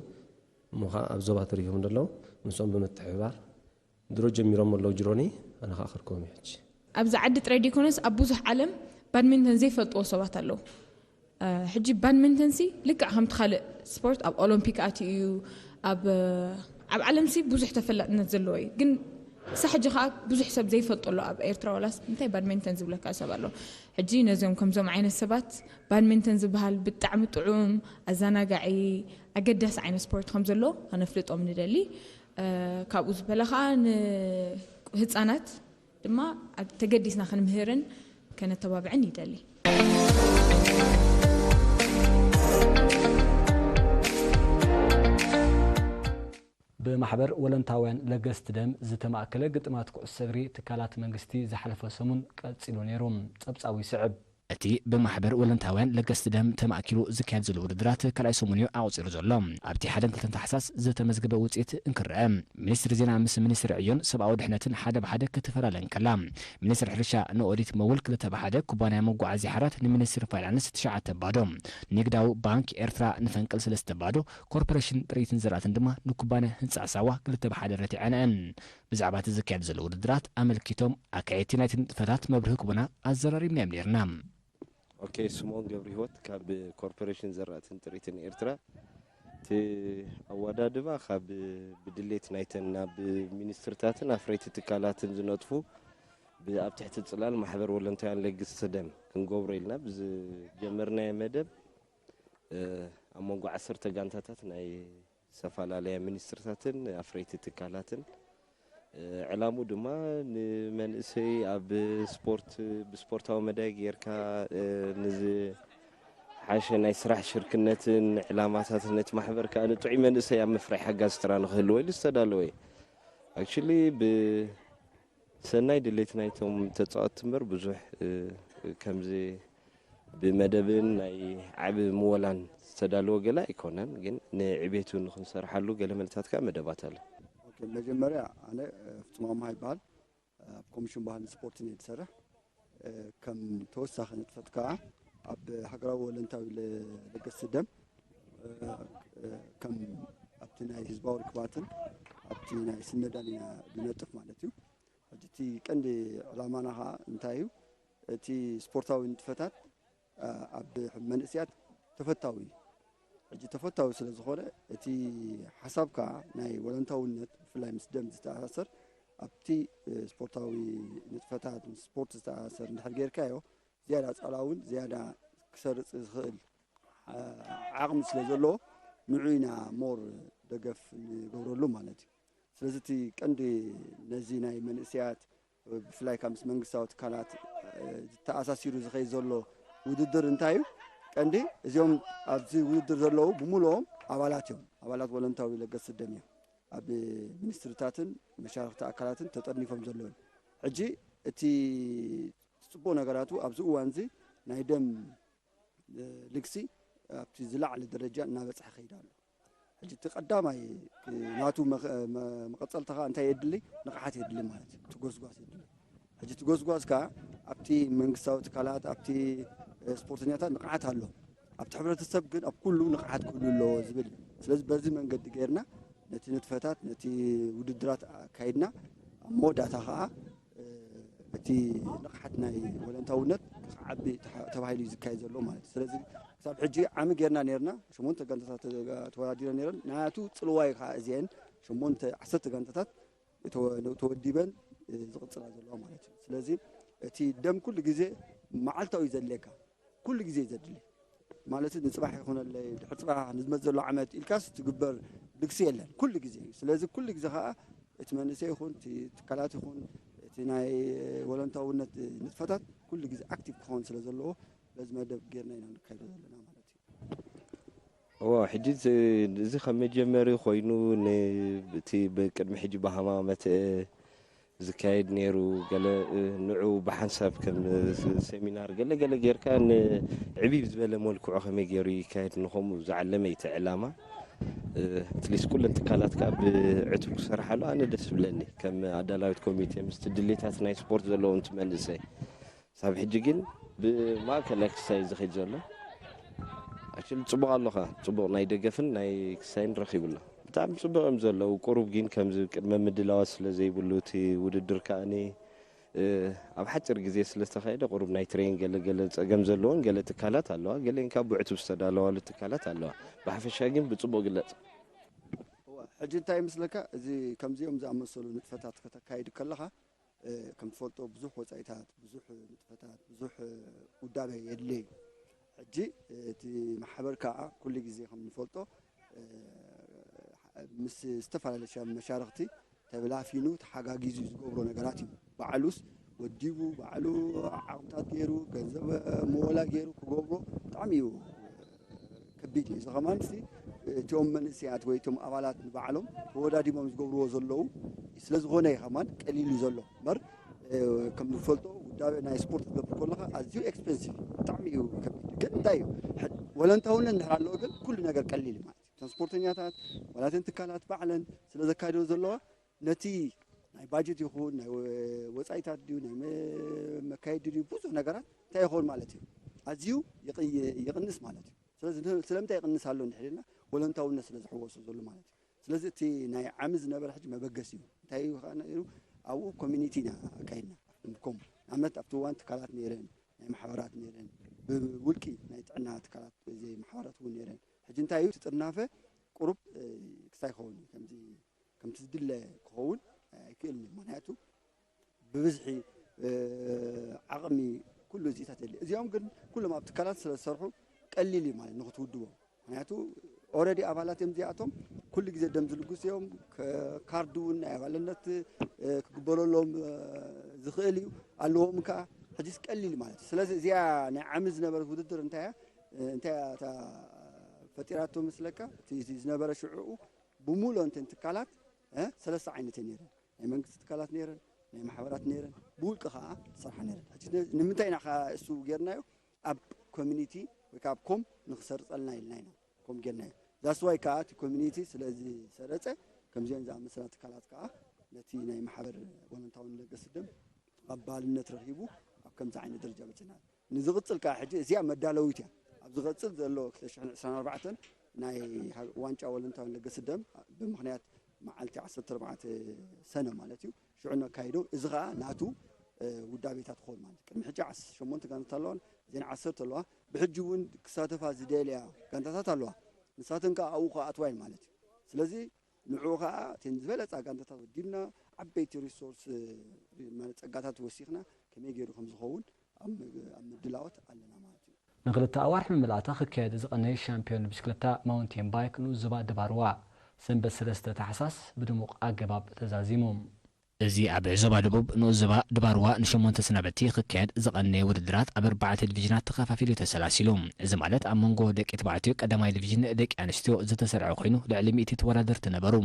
እሞ ከዓ ኣብ ዞባ ተሪፎም ዘለዉ ምስኦም ብምትሕብባር ድሮ ጀሚሮም ኣለዉ ጅሮኒ ኣነ ከዓ ከርከቦም ሕጂ ኣብዚ ዓዲ ጥራይ ደይኮነስ ኣብ ብዙሕ ዓለም ባድሚንተን ዘይፈልጥዎ ሰባት ኣለዉ። ሕጂ ባድሚንተን ሲ ልክዕ ከምቲ ካልእ ስፖርት ኣብ ኦሎምፒክ ኣትዩ እዩ ኣብ ኣብ ዓለም ሲ ብዙሕ ተፈላጥነት ዘለዎ እዩ ግን ክሳብ ሕጂ ከዓ ብዙሕ ሰብ ዘይፈልጦ ኣሎ ኣብ ኤርትራ ዋላስ እንታይ ባድሚንተን ዝብለካ ሰብ ኣሎ ሕጂ ነዚኦም ከምዞም ዓይነት ሰባት ባድሚንተን ዝበሃል ብጣዕሚ ጥዑም ኣዘናጋዒ ኣገዳሲ ዓይነት ስፖርት ከምዘሎ ከነፍልጦም ንደሊ ካብኡ ዝበለ ከዓ ንህፃናት ድማ ተገዲስና ክንምህርን ከነተባብዕን ይደሊ። ብማሕበር ወለንታውያን ለገስቲ ደም ዝተማእከለ ግጥማት ኩዕሶ እግሪ ትካላት መንግስቲ ዝሓለፈ ሰሙን ቀጺሉ ነይሩ። ጸብጻቡ ይስዕብ። እቲ ብማሕበር ወለንታውያን ለገስቲ ደም ተማእኪሉ ዝካየድ ዘሎ ውድድራት ካልኣይ ሰሙን'ዩ ኣቑጺሩ ዘሎ። ኣብቲ ሓደን ክልተን ታሕሳስ ዝተመዝገበ ውጽኢት እንክረአ፣ ሚኒስትሪ ዜና ምስ ሚኒስትሪ ዕዮን ሰብኣዊ ድሕነትን ሓደ ብሓደ ክትፈላለ እንከላ፣ ሚኒስትሪ ሕርሻ ንኦዲት መውል ክልተ ብሓደ፣ ኩባንያ መጓዓዝያ ሓራት ንሚኒስትሪ ፋይናንስ ትሽዓተ ባዶ፣ ንግዳዊ ባንክ ኤርትራ ንፈንቅል ሰለስተ ባዶ፣ ኮርፖሬሽን ጥሪትን ዝራእትን ድማ ንኩባንያ ህንጻ ሳዋ ክልተ ብሓደ ረቲዐንአን። ብዛዕባ እቲ ዝካየድ ዘሎ ውድድራት ኣመልኪቶም ኣካየድቲ ናይቲ ንጥፈታት መብርሂ ክቡና ኣዘራሪብናዮም ነይርና። ኦኬ፣ ስምኦን ገብረሂወት ካብ ኮርፖሬሽን ዘራእትን ጥሪትን ኤርትራ። እቲ ኣወዳድባ ካብ ብድሌት ናይተን ናብ ሚኒስትርታትን ኣፍረይቲ ትካላትን ዝነጥፉ ብ- ኣብ ትሕቲ ጽላል ማሕበር ወለንታውያን ለግስቲ ደም ክንገብሮ ኢልና ብዝጀመርናዮ መደብ ኣብ መንጎ ዓሰርተ ጋንታታት ናይ ዝተፈላለያ ሚኒስትርታትን ኣፍረይቲ ትካላትን ዕላሙ ድማ ንመንእሰይ ኣብ ስፖርት ብስፖርታዊ መዳይ ጌርካ ንዝሓሸ ናይ ስራሕ ሽርክነትን ዕላማታትን ነቲ ማሕበር ከዓ ንጥዑይ መንእሰይ ኣብ ምፍራይ ሓጋዚ ተራ ንክህልዎ ኢሉ ዝተዳለወ እዩ። ኣክቹሊ ብሰናይ ድሌት ናይቶም ተፃወትቲ እምበር ብዙሕ ከምዚ ብመደብን ናይ ዓቢ ምወላን ዝተዳለወ ገለ ኣይኮነን፣ ግን ንዕቤቱ ንኽንሰርሓሉ ገለ መልታት ከኣ መደባት ኣሎ። መጀመርያ ኣነ ፍጹም ኣምሃ ይበሃል። ኣብ ኮሚሽን ባህልን ስፖርትን እየ ዝሰርሕ። ከም ተወሳኺ ንጥፈት ከዓ ኣብ ሃገራዊ ወለንታዊ ለገስ ደም ከም ኣብቲ ናይ ህዝባዊ ርክባትን ኣብቲ ናይ ስነዳን ኢና ዝነጥፍ ማለት እዩ። ሕጂ እቲ ቀንዲ ዕላማና ከዓ እንታይ እዩ? እቲ ስፖርታዊ ንጥፈታት ኣብ መንእስያት ተፈታዊ እዩ። ሕጂ ተፈታዊ ስለ ዝኾነ እቲ ሓሳብ ከዓ ናይ ወለንታውነት ብፍላይ ምስ ደም ዝተኣሳሰር ኣብቲ ስፖርታዊ ንጥፈታት ምስ ስፖርት ዝተኣሳሰር እንድሕር ጌርካዮ ዝያዳ ጸላውን ዝያዳ ክሰርጽ ዝኽእል ዓቕሚ ስለ ዘለዎ ንዑ ኢና ሞር ደገፍ ንገብረሉ ማለት እዩ። ስለዚ እቲ ቀንዲ ነዚ ናይ መንእስያት ብፍላይ ካብ ምስ መንግስታዊ ትካላት ዝተኣሳሲሩ ዝኸይድ ዘሎ ውድድር እንታይ እዩ? ቀንዲ እዚኦም ኣብዚ ውድድር ዘለዉ ብምሉኦም ኣባላት እዮም። ኣባላት ወለንታዊ ለገስ ደም እዮም። ኣብ ሚኒስትርታትን መሻርክቲ ኣካላትን ተጠርኒፎም ዘለዉ እዮም። ሕጂ እቲ ፅቡቅ ነገራቱ ኣብዚ እዋን እዚ ናይ ደም ልግሲ ኣብቲ ዝላዕለ ደረጃ እናበፅሐ ከይድ ኣሎ። ሕጂ እቲ ቀዳማይ ናቱ መቐፀልታ ከዓ እንታይ የድሊ? ንቕሓት የድሊ ማለት እዩ። ትጎስጓስ የድሊ። ሕጂ ትጎስጓስ ከዓ ኣብቲ መንግስታዊ ትካላት ኣብቲ ስፖርተኛታት ንቕሓት ኣሎ። ኣብቲ ሕብረተሰብ ግን ኣብ ኩሉ ንቕሓት ክህሉ ኣለዎ ዝብል እዩ። ስለዚ በዚ መንገዲ ገይርና ነቲ ንጥፈታት ነቲ ውድድራት ኣካይድና ኣብ መወዳእታ ከዓ እቲ ንቕሓት ናይ ወለንታውነት ክዓቢ ተባሂሉ እዩ ዝካየድ ዘሎ ማለት እዩ። ስለዚ ክሳብ ሕጂ ዓሚ ጌርና ነርና ሸሞንተ ጋንታታት ተወዳዲረ ነረን ናቱ ፅልዋይ ከዓ እዚአን ሸሞንተ ዓሰርተ ጋንታታት ተወዲበን ዝቕፅላ ዘለዋ ማለት እዩ። ስለዚ እቲ ደም ኩሉ ግዜ መዓልታዊ እዩ ዘድልየካ ኩሉ ግዜ እዩ ዘድሊ ማለት ንፅባሕ ይኹነለይ ድሕሪ ፅባሕ ንዝመፅ ዘሎ ዓመት ኢልካስ ትግበር ልግሲ የለን ኩሉ ግዜ እዩ። ስለዚ ኩሉ ግዜ ከዓ እቲ መንእሰይ ይኹን እቲ ትካላት ይኹን እቲ ናይ ወለንታውነት ንጥፈታት ኩሉ ግዜ ኣክቲቭ ክኸውን ስለ ዘለዎ በዚ መደብ ጌርና ኢና ንካይዶ ዘለና ማለት እዩ። እዎ ሕጂ እዚ ከም መጀመሪ ኮይኑ እቲ ብቅድሚ ሕጂ ብሃማመት ዝካየድ ነይሩ ገለ ንዑ ብሓንሳብ ከም ሰሚናር ገለ ገለ ጌርካ ንዕብይ ዝበለ መልክዑ ከመይ ገይሩ ይካየድ ንከምኡ ዝዓለመ እቲ ዕላማ ኣትሊስት ኩለን ትካላት ከዓ ብዕቱብ ክሰርሓሉ ኣነ ደስ ብለኒ ከም ኣዳላዊት ኮሚቴ ምስቲ ድሌታት ናይ ስፖርት ዘለዎም ትመንእሰይ ሳብ ሕጂ ግን ብማእከል ክሳይ ዝኸይድ ዘሎ ኣክል ፅቡቅ ኣለኻ ፅቡቅ ናይ ደገፍን ናይ ክሳይን ረኪቡ ኣሎ ብጣዕሚ ፅቡቅ እዮም ዘለዉ ቁሩብ ግን ከምዚ ቅድመ ምድላዋት ስለ ዘይብሉ እቲ ውድድር ከዓኒ ኣብ ሓፂር ግዜ ስለ ዝተኻየደ ቁሩብ ናይ ትሬን ገለ ገለ ፀገም ዘለዎን ገለ ትካላት ኣለዋ ገሌን ካብ ብዕቱብ ዝተዳለዋሉ ትካላት ኣለዋ ብሓፈሻ ግን ብፅቡቅ ግለፅ ሕጂ እንታይ ይመስለካ እዚ ከምዚኦም ዝኣመሰሉ ንጥፈታት ከተካይድ ከለኻ ከም ትፈልጦ ብዙሕ ወፃኢታት ብዙሕ ንጥፈታት ብዙሕ ውዳበ የድልየ እዩ። ሕጂ እቲ ማሕበር ከዓ ኩሉ ግዜ ከም ንፈልጦ ምስ ዝተፈላለዩ መሻርክቲ ተብላፊኑ ተሓጋጊዙ ዝገብሮ ነገራት እዩ። ባዕሉስ ወዲቡ ባዕሉ ዓቕምታት ገይሩ ገንዘብ መወላ ገይሩ ክገብሮ ብጣዕሚ እዩ ከቢድ እዩ። እዚ ከማን እቲኦም መንእሰያት ወይ እቶም ኣባላት ንባዕሎም ተወዳዲቦም ዝገብርዎ ዘለዉ ስለዝኾነ እዩ ከማን ቀሊል እዩ ዘሎ እምበር ከም ንፈልጦ ውዳበ ናይ ስፖርት ክትገብር ከለካ ኣዝዩ ኤክስፐንሲቭ ብጣዕሚ እዩ ከቢድ። ግን እንታይ እዩ ወለንታውነት እንድሕር ኣለዎ ግን ኩሉ ነገር ቀሊል እዩ ማለት እዩ። እቶም ስፖርተኛታት ዋላተን ትካላት ባዕለን ስለ ዘካይደው ዘለዋ ነቲ ናይ ባጀት ይኹን ናይ ወፃኢታት ድዩ ናይ መካየዲ ድዩ ብዙሕ ነገራት እንታይ ይኸውን ማለት እዩ ኣዝዩ ይቕንስ ማለት እዩ። ስለዚ ስለምንታይ ይቕንስ ኣሎ እንድሕር ኢልና ወለንታውነት ስለ ዝሕወሶ ዘሎ ማለት እዩ። ስለዚ እቲ ናይ ዓሚ ዝነበረ ሕጂ መበገሲ እዩ። እንታይ እዩ ከዓ ነይሩ ኣብኡ ኮሚኒቲ ኢና ኣካይድና። ከም ንኣብነት ኣብቲ እዋን ትካላት ነይረን ናይ ማሕበራት ነይረን ብውልቂ ናይ ጥዕና ትካላት ዘይ ማሕበራት እውን ነይረን። ሕጂ እንታይ እዩ እቲ ጥርናፈ ቁሩብ ክስታይ ክኸውን እዩ ከምዚ ከምቲ ዝድለ ክኸውን ኣይክእልን እዩ። ምክንያቱ ብብዝሒ ዓቕሚ ኩሉ እዚታት የለ። እዚኦም ግን ኩሎም ኣብ ትካላት ስለ ዝሰርሑ ቀሊል እዩ ማለት ንክትውድቦም። ምክንያቱ ኦረዲ ኣባላት እዮም እዚኣቶም ኩሉ ግዜ ደም ዝልግሱ እዮም። ካርድ እውን ናይ ኣባልነት ክግበረሎም ዝኽእል እዩ ኣለዎም ከዓ ሕጂስ ቀሊል ማለት እዩ። ስለዚ እዚኣ ናይ ዓሚ ዝነበረት ውድድር እንታይ እንታይ እታ ፈጢራቶ መስለካ እቲ ዝነበረ ሽዑኡ ብሙሉ እንተን ትካላት ሰለስተ ዓይነት ነይረን ናይ መንግስቲ ትካላት ነይረን ናይ ማሕበራት ነይረን ብውልቂ ከዓ ዝሰርሓ ነይረን ንምንታይ ኢና ከዓ እሱ ጌርናዮ ኣብ ኮሚኒቲ ወይ ከዓ ኮም ንክሰርፀልና ኢልና ኢና ኮም ጌርናዮ። ዛስዋይ ከዓ እቲ ኮሚኒቲ ስለዝሰረፀ ከምዚኦን ዝኣመሰላ ትካላት ከዓ ነቲ ናይ ማሕበር ወለንታውን ለገስ ደም ተቐባልነት ረኺቡ ኣብ ከምዚ ዓይነት ደረጃ በፅና። ንዝቕፅል ከዓ ሕጂ እዚኣ መዳለዊት እያ። ኣብ ዝቐፅል ዘሎ ክልተ ሽሕን ዕስራን ኣርባዕተን ናይ ዋንጫ ወለንታውን ለገስ ደም ብምኽንያት መዓልቲ ዓሰርተ ኣርባዕተ ሰነ ማለት እዩ ሽዑ ነካይዶ። እዚ ከዓ ናቱ ውዳቤታት ክኸውን ማለት እዩ። ቅድሚ ሕጂ ሸሞንተ ጋንታት ኣለዋን እዚን ዓሰርተ ኣለዋ። ብሕጂ እውን ክሳተፋ ዝደልያ ጋንታታት ኣለዋ። ንሳተን ከዓ ኣብኡ ክኣትዋ እየን ማለት እዩ። ስለዚ ንዕኡ ከዓ እተን ዝበለፃ ጋንታታት ወዲብና ዓበይቲ ሪሶርስ ማለት ፀጋታት ወሲኽና ከመይ ገይሩ ከም ዝኸውን ኣብ ምድላዎት ኣለና ማለት እዩ። ንክልተ ኣዋርሕ ምምላእታ ክካየድ ዝቐነየ ሻምፒዮን ብሽክለታ ማውንቴን ባይክ ንኡስ ዞባ ድባርዋ ሰንበት ሰለስተ ታሕሳስ ብድሙቕ ኣገባብ ተዛዚሙ። እዚ ኣብ ዞባ ደቡብ ንኡስ ዞባ ድባርዋ ንሸሞንተ ሰናበቲ ክካየድ ዝቐነየ ውድድራት ኣብ ኣርባዕተ ዲቪዥናት ተኸፋፊሉ ተሰላሲሉ። እዚ ማለት ኣብ መንጎ ደቂ ተባዕትዮ ቀዳማይ ዲቪዥን ደቂ ኣንስትዮ ዝተሰርዐ ኮይኑ ልዕሊ ሚእቲ ተወዳደርቲ ነበሩ።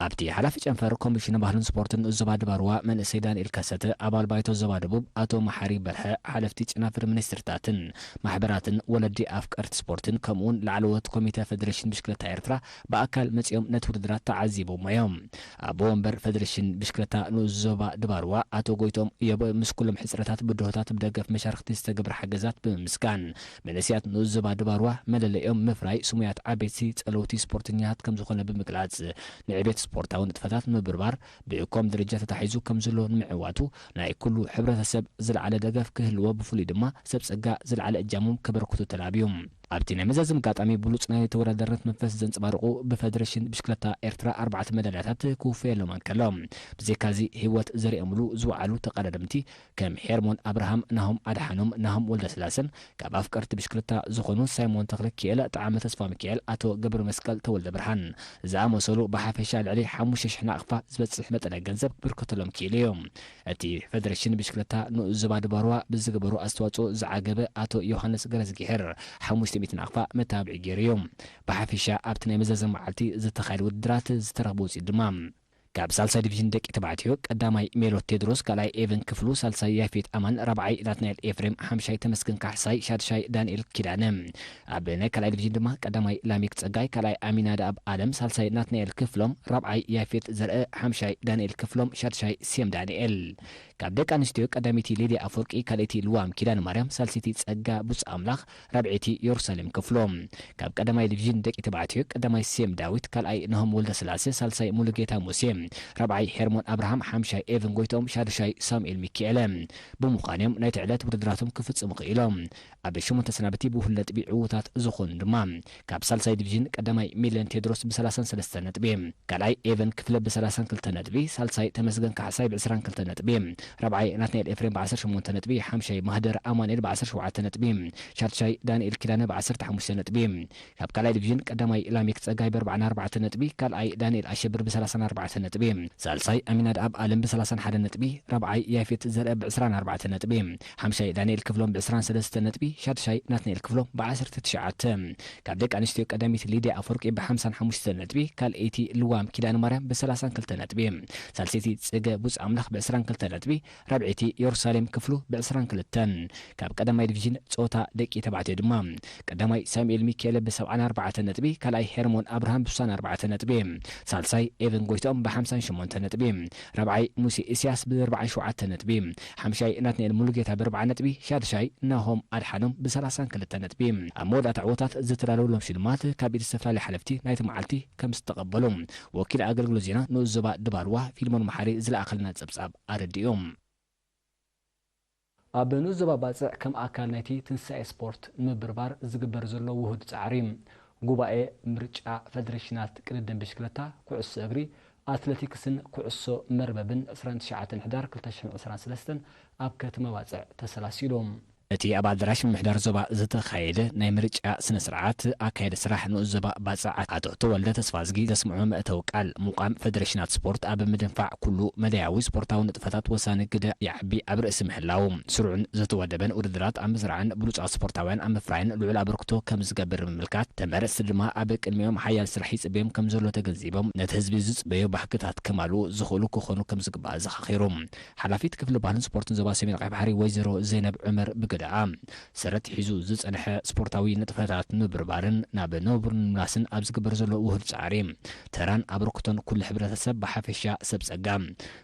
ኣብቲ ሓላፊ ጨንፈር ኮሚሽን ባህልን ስፖርትን ንኡስ ዞባ ድባርዋ መንእሰይ ዳንኤል ከሰተ፣ ኣባል ባይቶ ዞባ ደቡብ ኣቶ መሓሪ በርሀ፣ ሓለፍቲ ጨናፍር ሚኒስትርታትን ማሕበራትን ወለዲ ኣፍቀርቲ ስፖርትን ከምኡውን ላዕለዎት ኮሚተ ፈደሬሽን ብሽክለታ ኤርትራ ብኣካል መጺኦም ነቲ ውድድራት ተዓዚቦሞ እዮም። ኣቦ ወንበር ፈደሬሽን ብሽክለታ ንኡስ ዞባ ድባርዋ ኣቶ ጎይቶም እዮብ ምስ ኩሎም ሕጽረታት ብድሆታት ብደገፍ መሻርክቲ ዝተገብረ ሓገዛት ብምምስጋን መንእሰያት ንኡስ ዞባ ድባርዋ መለለይኦም ምፍራይ ስሙያት ዓበይቲ ጸለውቲ ስፖርተኛታት ከም ዝኾነ ብምግላጽ ንዕቤት ስፖርታዊ ንጥፈታት ምብርባር ብኮም ደረጃ ተታሒዙ ከም ዘሎ ንምዕዋቱ ናይ ኩሉ ሕብረተሰብ ዝለዓለ ደገፍ ክህልዎ ብፍሉይ ድማ ሰብ ጸጋ ዝለዓለ እጃሞም ከበርክቱ ተላብዩ። ኣብቲ ናይ መዛዘሚ ኣጋጣሚ ብሉጽ ናይ ተወዳዳርነት መንፈስ ዘንጸባርቑ ብፈደረሽን ብሽክለታ ኤርትራ ኣርባዕተ መዳልያታት ክውፈየሎም እንከሎ ብዘይካዚ ህይወት ዘሪኦምሉ ዝወዓሉ ተቐዳደምቲ ከም ሄርሞን ኣብርሃም፣ ናሆም ኣድሓኖም፣ ናሆም ወልደስላሰን ካብ ኣፍቀርቲ ብሽክለታ ዝኾኑ ሳይሞን ተኽለኪኤል፣ ጠዓመ ተስፋሚካኤል፣ ኣቶ ገብረመስቀል ተወልደብርሃን ዝኣመሰሉ ብሓፈሻ ልዕሊ ሓሙሽተ ሽሕ ናቕፋ ዝበጽሕ መጠነ ገንዘብ ክብርከተሎም ክኢሉ እዩ። እቲ ፈደረሽን ብሽክለታ ንኡስ ዞባ ድባርዋ ብዝገበሮ ኣስተዋጽኦ ዝዓገበ ኣቶ ዮሃንስ ገረዝጊሄር ሓሙሽተ ሚእቲ ናቕፋ መተባብዒ ገይሩ እዩ። ብሓፈሻ ኣብቲ ናይ መዛዘሚ መዓልቲ ዝተኻየደ ውድድራት ዝተረኽበ ውፅኢት ድማ ካብ ሳልሳይ ዲቪዥን ደቂ ተባዕትዮ ቀዳማይ ሜሎት ቴድሮስ፣ ካልኣይ ኤቨን ክፍሉ፣ ሳልሳይ ያፌት ኣማን፣ ራብዓይ ናትናኤል ኤፍሬም፣ ሓምሻይ ተመስገን ካሕሳይ፣ ሻድሻይ ዳንኤል ኪዳነ። ኣብ ናይ ካልኣይ ዲቪዥን ድማ ቀዳማይ ላሚክ ጸጋይ፣ ካልኣይ ኣሚናድኣብ ኣለም፣ ሳልሳይ ናትናኤል ክፍሎም፣ ራብዓይ ያፌት ዘርአ፣ ሓምሻይ ዳንኤል ክፍሎም፣ ሻድሻይ ሴም ዳንኤል። ካብ ደቂ ኣንስትዮ ቀዳመይቲ ሊድያ ኣፈወርቂ፣ ካልኣይቲ ልዋም ኪዳነ ማርያም፣ ሳልሰይቲ ጸጋ ብጹእ ኣምላኽ፣ ራብዐይቲ የሩሳሌም ክፍሎም። ካብ ቀዳማይ ዲቪዥን ደቂ ተባዕትዮ ቀዳማይ ሴም ዳዊት፣ ካልኣይ ናሆም ወልደስላሴ፣ ሳልሳይ ሙሉጌታ ሙሴ፣ ራብዓይ ሄርሞን ኣብርሃም፣ ሓምሻይ ኤቨን ጎይትኦም፣ ሻድሻይ ሳሙኤል ሚኪኤለ ብምዃን እዮም ናይቲ ዕለት ውድድራቶም ክፍጽሙ ክኢሎም። ኣብ ሸሞንተ ሰናበቲ ብውህሉል ነጥቢ ዕዉታት ዝኾኑ ድማ ካብ ሳልሳይ ዲቪዥን ቀዳማይ ሚለን ቴድሮስ ብ ሰላሳን ሰለስተን ነጥቢ፣ ካልኣይ ኤቨን ክፍለ ብ ሰላሳን ክልተን ነጥቢ፣ ሳልሳይ ተመስገን ካሕሳይ ብ ዕስራን ክልተን ነጥቢ፣ ራብዓይ ናትናኤል ኤፍሬም ብ ዓሰርተ ሸሞንተ ነጥቢ፣ ሓምሻይ ማህደር ኣማኑኤል ብ ዓሰርተ ሸውዓተ ነጥቢ፣ ሻድሻይ ዳንኤል ኪዳነ ብ ዓሰርተ ሓሙሽተ ነጥቢ። ካብ ካልኣይ ዲቪዥን ቀዳማይ ላሜክ ጸጋይ ብ ኣርባዓን ኣርባዕተን ነጥቢ፣ ካልኣይ ዳንኤል ኣሸብር ብ ሰላሳን ኣርባዕተን ነጥቢ፣ ሳልሳይ ኣሚናድኣብ ኣለም ብ ሰላሳን ሓደን ነጥቢ፣ ራብዓይ ያፌት ዘርአ ብ ዕስራን ኣርባዕተን ነጥቢ፣ ሓምሻይ ዳንኤል ክፍሎም ብ ዕስራን ሰለስተን ነጥቢ፣ ሻድሻይ ናትናኤል ክፍሎም ብ ዓሰርተ ትሽዓተ። ካብ ደቂ ኣንስትዮ ቀዳሚት ሊድያ ኣፈወርቂ ብ ሓምሳን ሓሙሽተን ነጥቢ፣ ካልኣይቲ ልዋም ኪዳነ ማርያም ብ ሰላሳን ክልተን ነጥቢ፣ ሳልሰይቲ ጽገ ቡጽ ኣምላኽ ብ ዕስራን ክልተን ነጥቢ፣ ራብዐይቲ የሩሳሌም ክፍሉ ብ ዕስራን ክልተን። ካብ ቀዳማይ ዲቪዥን ጾታ ደቂ ተባዕትዮ ድማ ቀዳማይ ሳሙኤል ሚካኤለ ብ ሰብዓን ኣርባዕተን ነጥቢ፣ ካልኣይ ሄርሞን ኣብርሃም ብ ስሳን ኣርባዕተን ነጥቢ፣ ሳልሳይ ኤቨን ጎይትኦም ብ ሓምሳን ሸሞንተን ነጥቢ፣ ራብዓይ ሙሴ ኢስያስ ብ ኣርባዓን ሸውዓተን ነጥቢ፣ ሓምሻይ ናትናኤል ሙሉጌታ ብ ኣርብዓ ነጥቢ፣ ሻድሻይ ናሆም ኣድሓኖም ብ ሰላሳን ክልተን ነጥቢ። ኣብ መወዳእታ ዕወታት ዝተዳለወሎም ሽልማት ካብ ኢድ ዝተፈላለዩ ሓለፍቲ ናይቲ መዓልቲ ከም ዝተቐበሉ ወኪል ኣገልግሎት ዜና ንኡስ ዞባ ድባርዋ ፊልሞን መሓሪ ዝለኣኸልና ጸብጻብ ኣረዲኡ። ኣብ ንኡስ ዞባ ባጽዕ ከም ኣካል ናይቲ ትንሳኤ ስፖርት ንምብርባር ዝግበር ዘሎ ውሁድ ጻዕሪ፣ ጉባኤ ምርጫ ፈደሬሽናት ቅድድም ብሽክለታ፣ ኩዕሶ እግሪ፣ ኣትለቲክስን ኩዕሶ መርበብን ዕስራን ትሽዓተን ሕዳር ክልተ ሽሕን ዕስራን ሰለስተን ኣብ ከተማ ባጽዕ ተሰላሲሉ። እቲ ኣብ ኣዳራሽ ምምሕዳር ዞባ ዝተኻየደ ናይ ምርጫ ስነ ስርዓት ኣካየዲ ስራሕ ንኡስ ዞባ ባጽዕ ኣቶ ተወልደ ተስፋዝጊ ዘስምዖ መእተዊ ቃል፣ ምቋም ፈደሬሽናት ስፖርት ኣብ ምድንፋዕ ኩሉ መዳያዊ ስፖርታዊ ንጥፈታት ወሳኒ ግደ ይዓቢ ኣብ ርእሲ ምህላው፣ ስሩዕን ዝተወደበን ውድድራት ኣብ ምስራዕን ብሉጻት ስፖርታውያን ኣብ ምፍራይን ልዑል ኣበርክቶ ከም ዝገብር ብምምልካት፣ ተመረጽቲ ድማ ኣብ ቅድሚኦም ሓያል ስራሕ ይጽበዮም ከም ዘሎ ተገንዚቦም፣ ነቲ ህዝቢ ዝጽበዮ ባህግታት ከማልኡ ዝኽእሉ ክኾኑ ከም ዝግባእ ዘኻኺሩ። ሓላፊት ክፍሊ ባህልን ስፖርትን ዞባ ሰሜን ቀይሕ ባሕሪ ወይዘሮ ዘይነብ ዑመር ብግደ ደኣ ሰረት ሒዙ ዝጸንሐ ስፖርታዊ ንጥፈታት ምብርባርን ናብ ነቡር ንምላስን ኣብ ዝግበር ዘሎ ውሁድ ጻዕሪ፣ ተራን ኣበርክቶን ኩሉ ሕብረተሰብ ብሓፈሻ ሰብ ጸጋ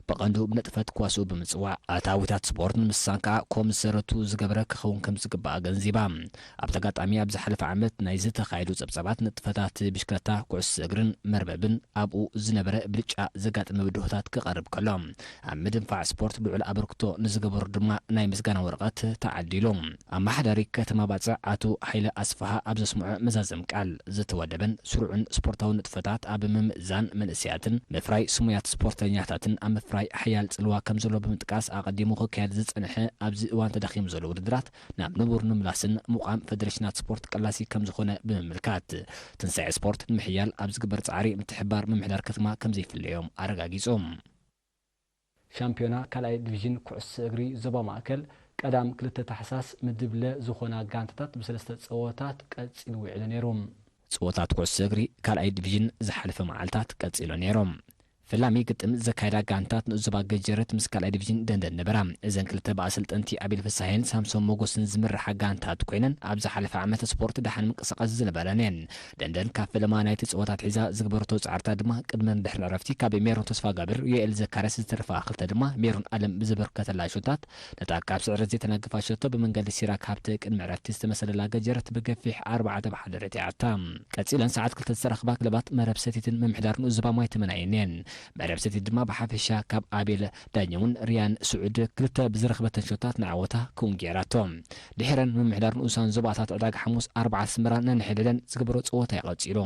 ብቐንዱ ብንጥፈት ክዋስኡ ብምጽዋዕ፣ ኣታዊታት ስፖርት ንምስሳን ከኣ ከም ዝሰረቱ ዝገበረ ክኸውን ከም ዝግባእ ኣገንዚባ። ኣብቲ ኣጋጣሚ ኣብ ዝሓለፈ ዓመት ናይ ዝተኻየዱ ጸብጻባት ንጥፈታት ብሽክለታ፣ ኩዕሶ እግርን መርበብን ኣብኡ ዝነበረ ብልጫ ዘጋጠመ ብድሆታት ክቐርብ ከሎ፣ ኣብ ምድንፋዕ ስፖርት ልዑል ኣበርክቶ ንዝገበሩ ድማ ናይ ምስጋና ወረቐት ተዓዲሉ። ኣመሓዳሪ ከተማ ባጽዕ ኣቶ ሃይለ ኣስፍሃ ኣብ ዘስምዖ መዛዘም ቃል፣ ዝተወደበን ስሩዕን ስፖርታዊ ንጥፈታት ኣብ ምምእዛን መንእሰያትን ምፍራይ ስሙያት ስፖርተኛታትን ኣብ ምፍራይ ሓያል ጽልዋ ከም ዘሎ ብምጥቃስ፣ ኣቐዲሙ ክካየድ ዝጸንሐ ኣብዚ እዋን ተዳኺሙ ዘሎ ውድድራት ናብ ንቡር ንምላስን ምቋም ፈደረሽናት ስፖርት ቀላሲ ከም ዝኾነ ብምምልካት፣ ትንሳኤ ስፖርት ንምሕያል ኣብ ዝግበር ጻዕሪ ምትሕብባር ምምሕዳር ከተማ ከም ዘይፍለዮም ኣረጋጊጹ። ሻምፒዮና ካልኣይ ዲቪዥን ኩዕሶ እግሪ ዞባ ማእከል ቀዳም ክልተ ታሕሳስ ምድብ ለ ዝኾና ጋንታታት ብሰለስተ ጸወታት ቀጺሉ ውዒሉ ነይሩ። ጸወታት ኩዕሶ እግሪ ካልኣይ ዲቪዥን ዝሓለፈ መዓልታት ቀጺሉ ነይሮም። ፈላሚ ግጥም ዘካየዳ ጋንታት ንኡስ ዞባ ገጀረት ምስ ካልኣይ ዲቪዥን ደንደን ነበራ። እዘን ክልተ ብኣሰልጠንቲ ኣቤል ፍሳሄን ሳምሶን ሞጎስን ዝምርሓ ጋንታት ኮይነን፣ ኣብ ዝሓለፈ ዓመት ስፖርት ደሓን ምንቅስቓስ ዝነበረን እየን። ደንደን ካብ ፈለማ ናይቲ ጸወታ ኣትሒዛ ዝግበረቶ ጻዕርታት ድማ ቅድመን ድሕርን ዕረፍቲ ካብ ሜሮን ተስፋጋብር፣ ዮኤል ዘካርያስ ዝተረፋ ክልተ ድማ ሜሮን ኣለም ብዘበርከተላ ሾታት ነታ ካብ ስዕረት ዘይተናገፋ ሸቶ ብመንገዲ ሲራክ ሃብተ ቅድሚ ዕረፍቲ ዝተመሰለላ ገጀረት ብገፊሕ ኣርባዕተ ብ ሓደ ረቲዓታ። ቀጺለን ሰዓት ክልተ ዝተረኽባ ክለባት መረብ ሰቲትን ምምሕዳር ንኡስ ዞባ ማይ ተመናይን እየን። መረብ ሰቲት ድማ ብሓፈሻ ካብ ኣቤል ዳኛውን ሪያን ስዑድ ክልተ ብዝረኽበተን ሾታት ንዓወታ ክውን ገይራቶ። ድሒረን ምምሕዳር ንኡሳን ዞባታት ዕዳጋ ሓሙስ ኣርባዓ ኣስመራ ነንሕድሕደን ዝግበሮ ጸወታ እዩ ቀጺሉ።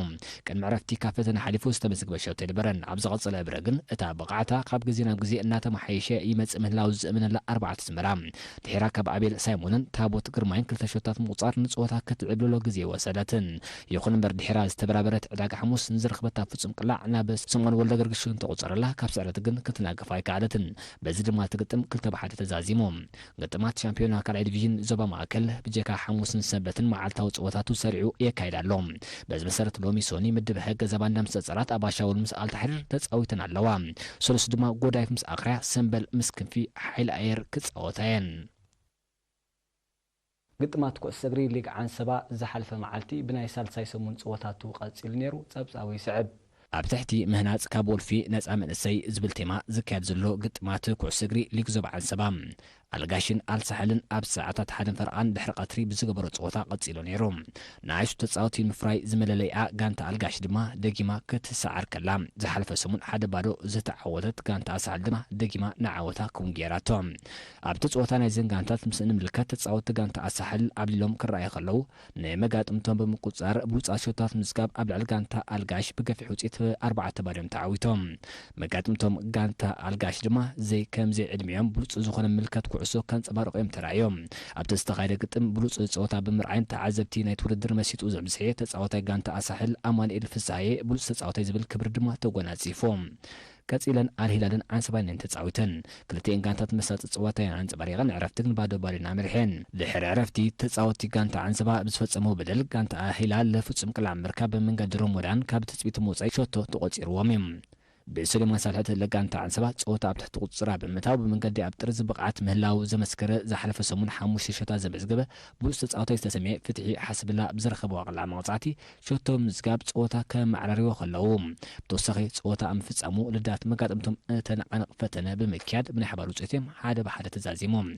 ቅድሚ ዕረፍቲ ካብ ፈተነ ሓሊፉ ዝተመዝግበ ሸቶ ኣይነበረን። ኣብ ዝቐጸለ እብረ ግን እታ ብቕዓታ ካብ ግዜ ናብ ግዜ እናተመሓየሸ ይመጽእ ምህላው ዝእምነላ ኣርባዓ ኣስመራ ድሒራ ካብ ኣቤል ሳይሞንን ታቦት ግርማይን ክልተ ሾታት ምቑጻር ንጸወታ ክትዕብልሎ ግዜ ወሰደትን። ይኹን እምበር ድሒራ ዝተበራበረት ዕዳጋ ሓሙስ ንዝረኽበታ ፍጹም ቅላዕ ናብ ስምኦን ወልደ ገርግሽ እንተቑጸረላ ካብ ስዕረት ግን ክትናገፍ ኣይከኣለትን። በዚ ድማ እቲ ግጥም ክልተ ብ ሓደ ተዛዚሙ። ግጥማት ሻምፒዮና ካልኣይ ዲቪዥን ዞባ ማእከል ብጀካ ሓሙስን ሰንበትን መዓልታዊ ጸወታቱ ሰሪዑ የካይድ ኣሎ። በዚ መሰረት ሎሚ ሶኒ ምድብ ሀ ገዛባ እንዳምሰጸራት ኣባሻውል ምስ ኣልታሕሪር ተጻዊተን ኣለዋ። ሰሉስ ድማ ጎዳይፍ ምስ ኣኽርያ፣ ሰንበል ምስ ክንፊ ሓይሊ ኣየር ክጻወታ እየን። ግጥማት ኩዕሶ እግሪ ሊግ ዓንሰባ ዝሓለፈ መዓልቲ ብናይ ሳልሳይ ሰሙን ጸወታቱ ቀጺሉ ነይሩ። ጸብጻቡ ይስዕብ። ኣብ ትሕቲ ምህናጽ ካብ ወልፊ ነጻ መንእሰይ ዝብል ቴማ ዝካየድ ዘሎ ግጥማት ኩዕሶ እግሪ ሊግ ዞባ ዓንሰባ፣ ኣልጋሽን ኣልሳሕልን ኣብ ሰዓታት ሓደን ፈረቓን ድሕሪ ቀትሪ ብዝገበሮ ጸወታ ቀጺሉ ነይሩ። ንኣሽቱ ተጻወቲ ምፍራይ ዝመለለይኣ ጋንታ ኣልጋሽ ድማ ደጊማ ክትሰዓር ከላ፣ ዝሓለፈ ሰሙን ሓደ ባዶ ዝተዓወተት ጋንታ ኣሳሕል ድማ ደጊማ ንዓወታ ክውን ገይራቶ። ኣብቲ ጸወታ ናይዘን ጋንታት ምስ እንምልከት፣ ተጻወቲ ጋንታ ኣሳሕል ኣብሊሎም ክረኣዩ ከለዉ፣ ንመጋጥምቶም ብምቁጽጻር ብሉጻት ሸቶታት ምዝጋብ ኣብ ልዕሊ ጋንታ ኣልጋሽ ብገፊሕ ውጽኢት ኣርባዕተ ባዶ እዮም ተዓዊቶም። መጋጥምቶም ጋንታ ኣልጋሽ ድማ ዘይ ከም ዘይ ዕድሚኦም ብሉጽ ዝኾነ ምልከት ኩዕሶ ከንጸባርቑ እዮም ተራእዮም። ኣብቲ ዝተኻየደ ግጥም ብሉጽ ጸወታ ብምርኣይን ተዓዘብቲ ናይቲ ውድድር መሲጡ ዘምስሐ ተጻዋታይ ጋንታ ኣሳሕል ኣማኑኤል ፍስሃየ ብሉጽ ተጻዋታይ ዝብል ክብሪ ድማ ተጎናጺፉ። ቀጺለን ኣልሂላልን ዓንሰባን እየን ተጻዊተን። ክልቲኤን ጋንታት መሳጢ ጸወታ እየን ኣንጸባሪቐን፣ ዕረፍቲ ግን ባዶ ባዶ እየን ኣምሪሐን። ድሕሪ ዕረፍቲ ተጻወቲ ጋንታ ዓንሰባ ብዝፈጸምዎ በደል ጋንታ ኣልሂላል ፍጹም ቅላዕ ምርካብ ብመንገዲ ሮሞዳን ካብ ትጽቢት ምውጻይ ሸቶ ተቖጺርዎም እዩ። ብሱሌማን ሳልሕ እትህለ ጋንታ ዓንሰባ ጸወታ ኣብ ትሕቲ ቁጽጽራ ብምእታው ብመንገዲ ኣብ ጥርዚ ብቕዓት ምህላው ዘመስከረ ዝሓለፈ ሰሙን ሓሙሽተ ሸቶታት ዘመዝገበ ብሉጽ ተጻዋታይ ዝተሰምየ ፍትሒ ሓስብላ ብዝረኸቦ ቅላዕ መቕጻዕቲ ሸቶ ምዝጋብ ጸወታ ከመዓራርይዎ ከለዉ፣ ብተወሳኺ ጸወታ ኣብ ምፍጻሙ ልዳት መጋጥምቶም እተነቓንቕ ፈተነ ብምክያድ ብናይ ሓባር ውጽኢት እዮም ሓደ ብሓደ ተዛዚሞም።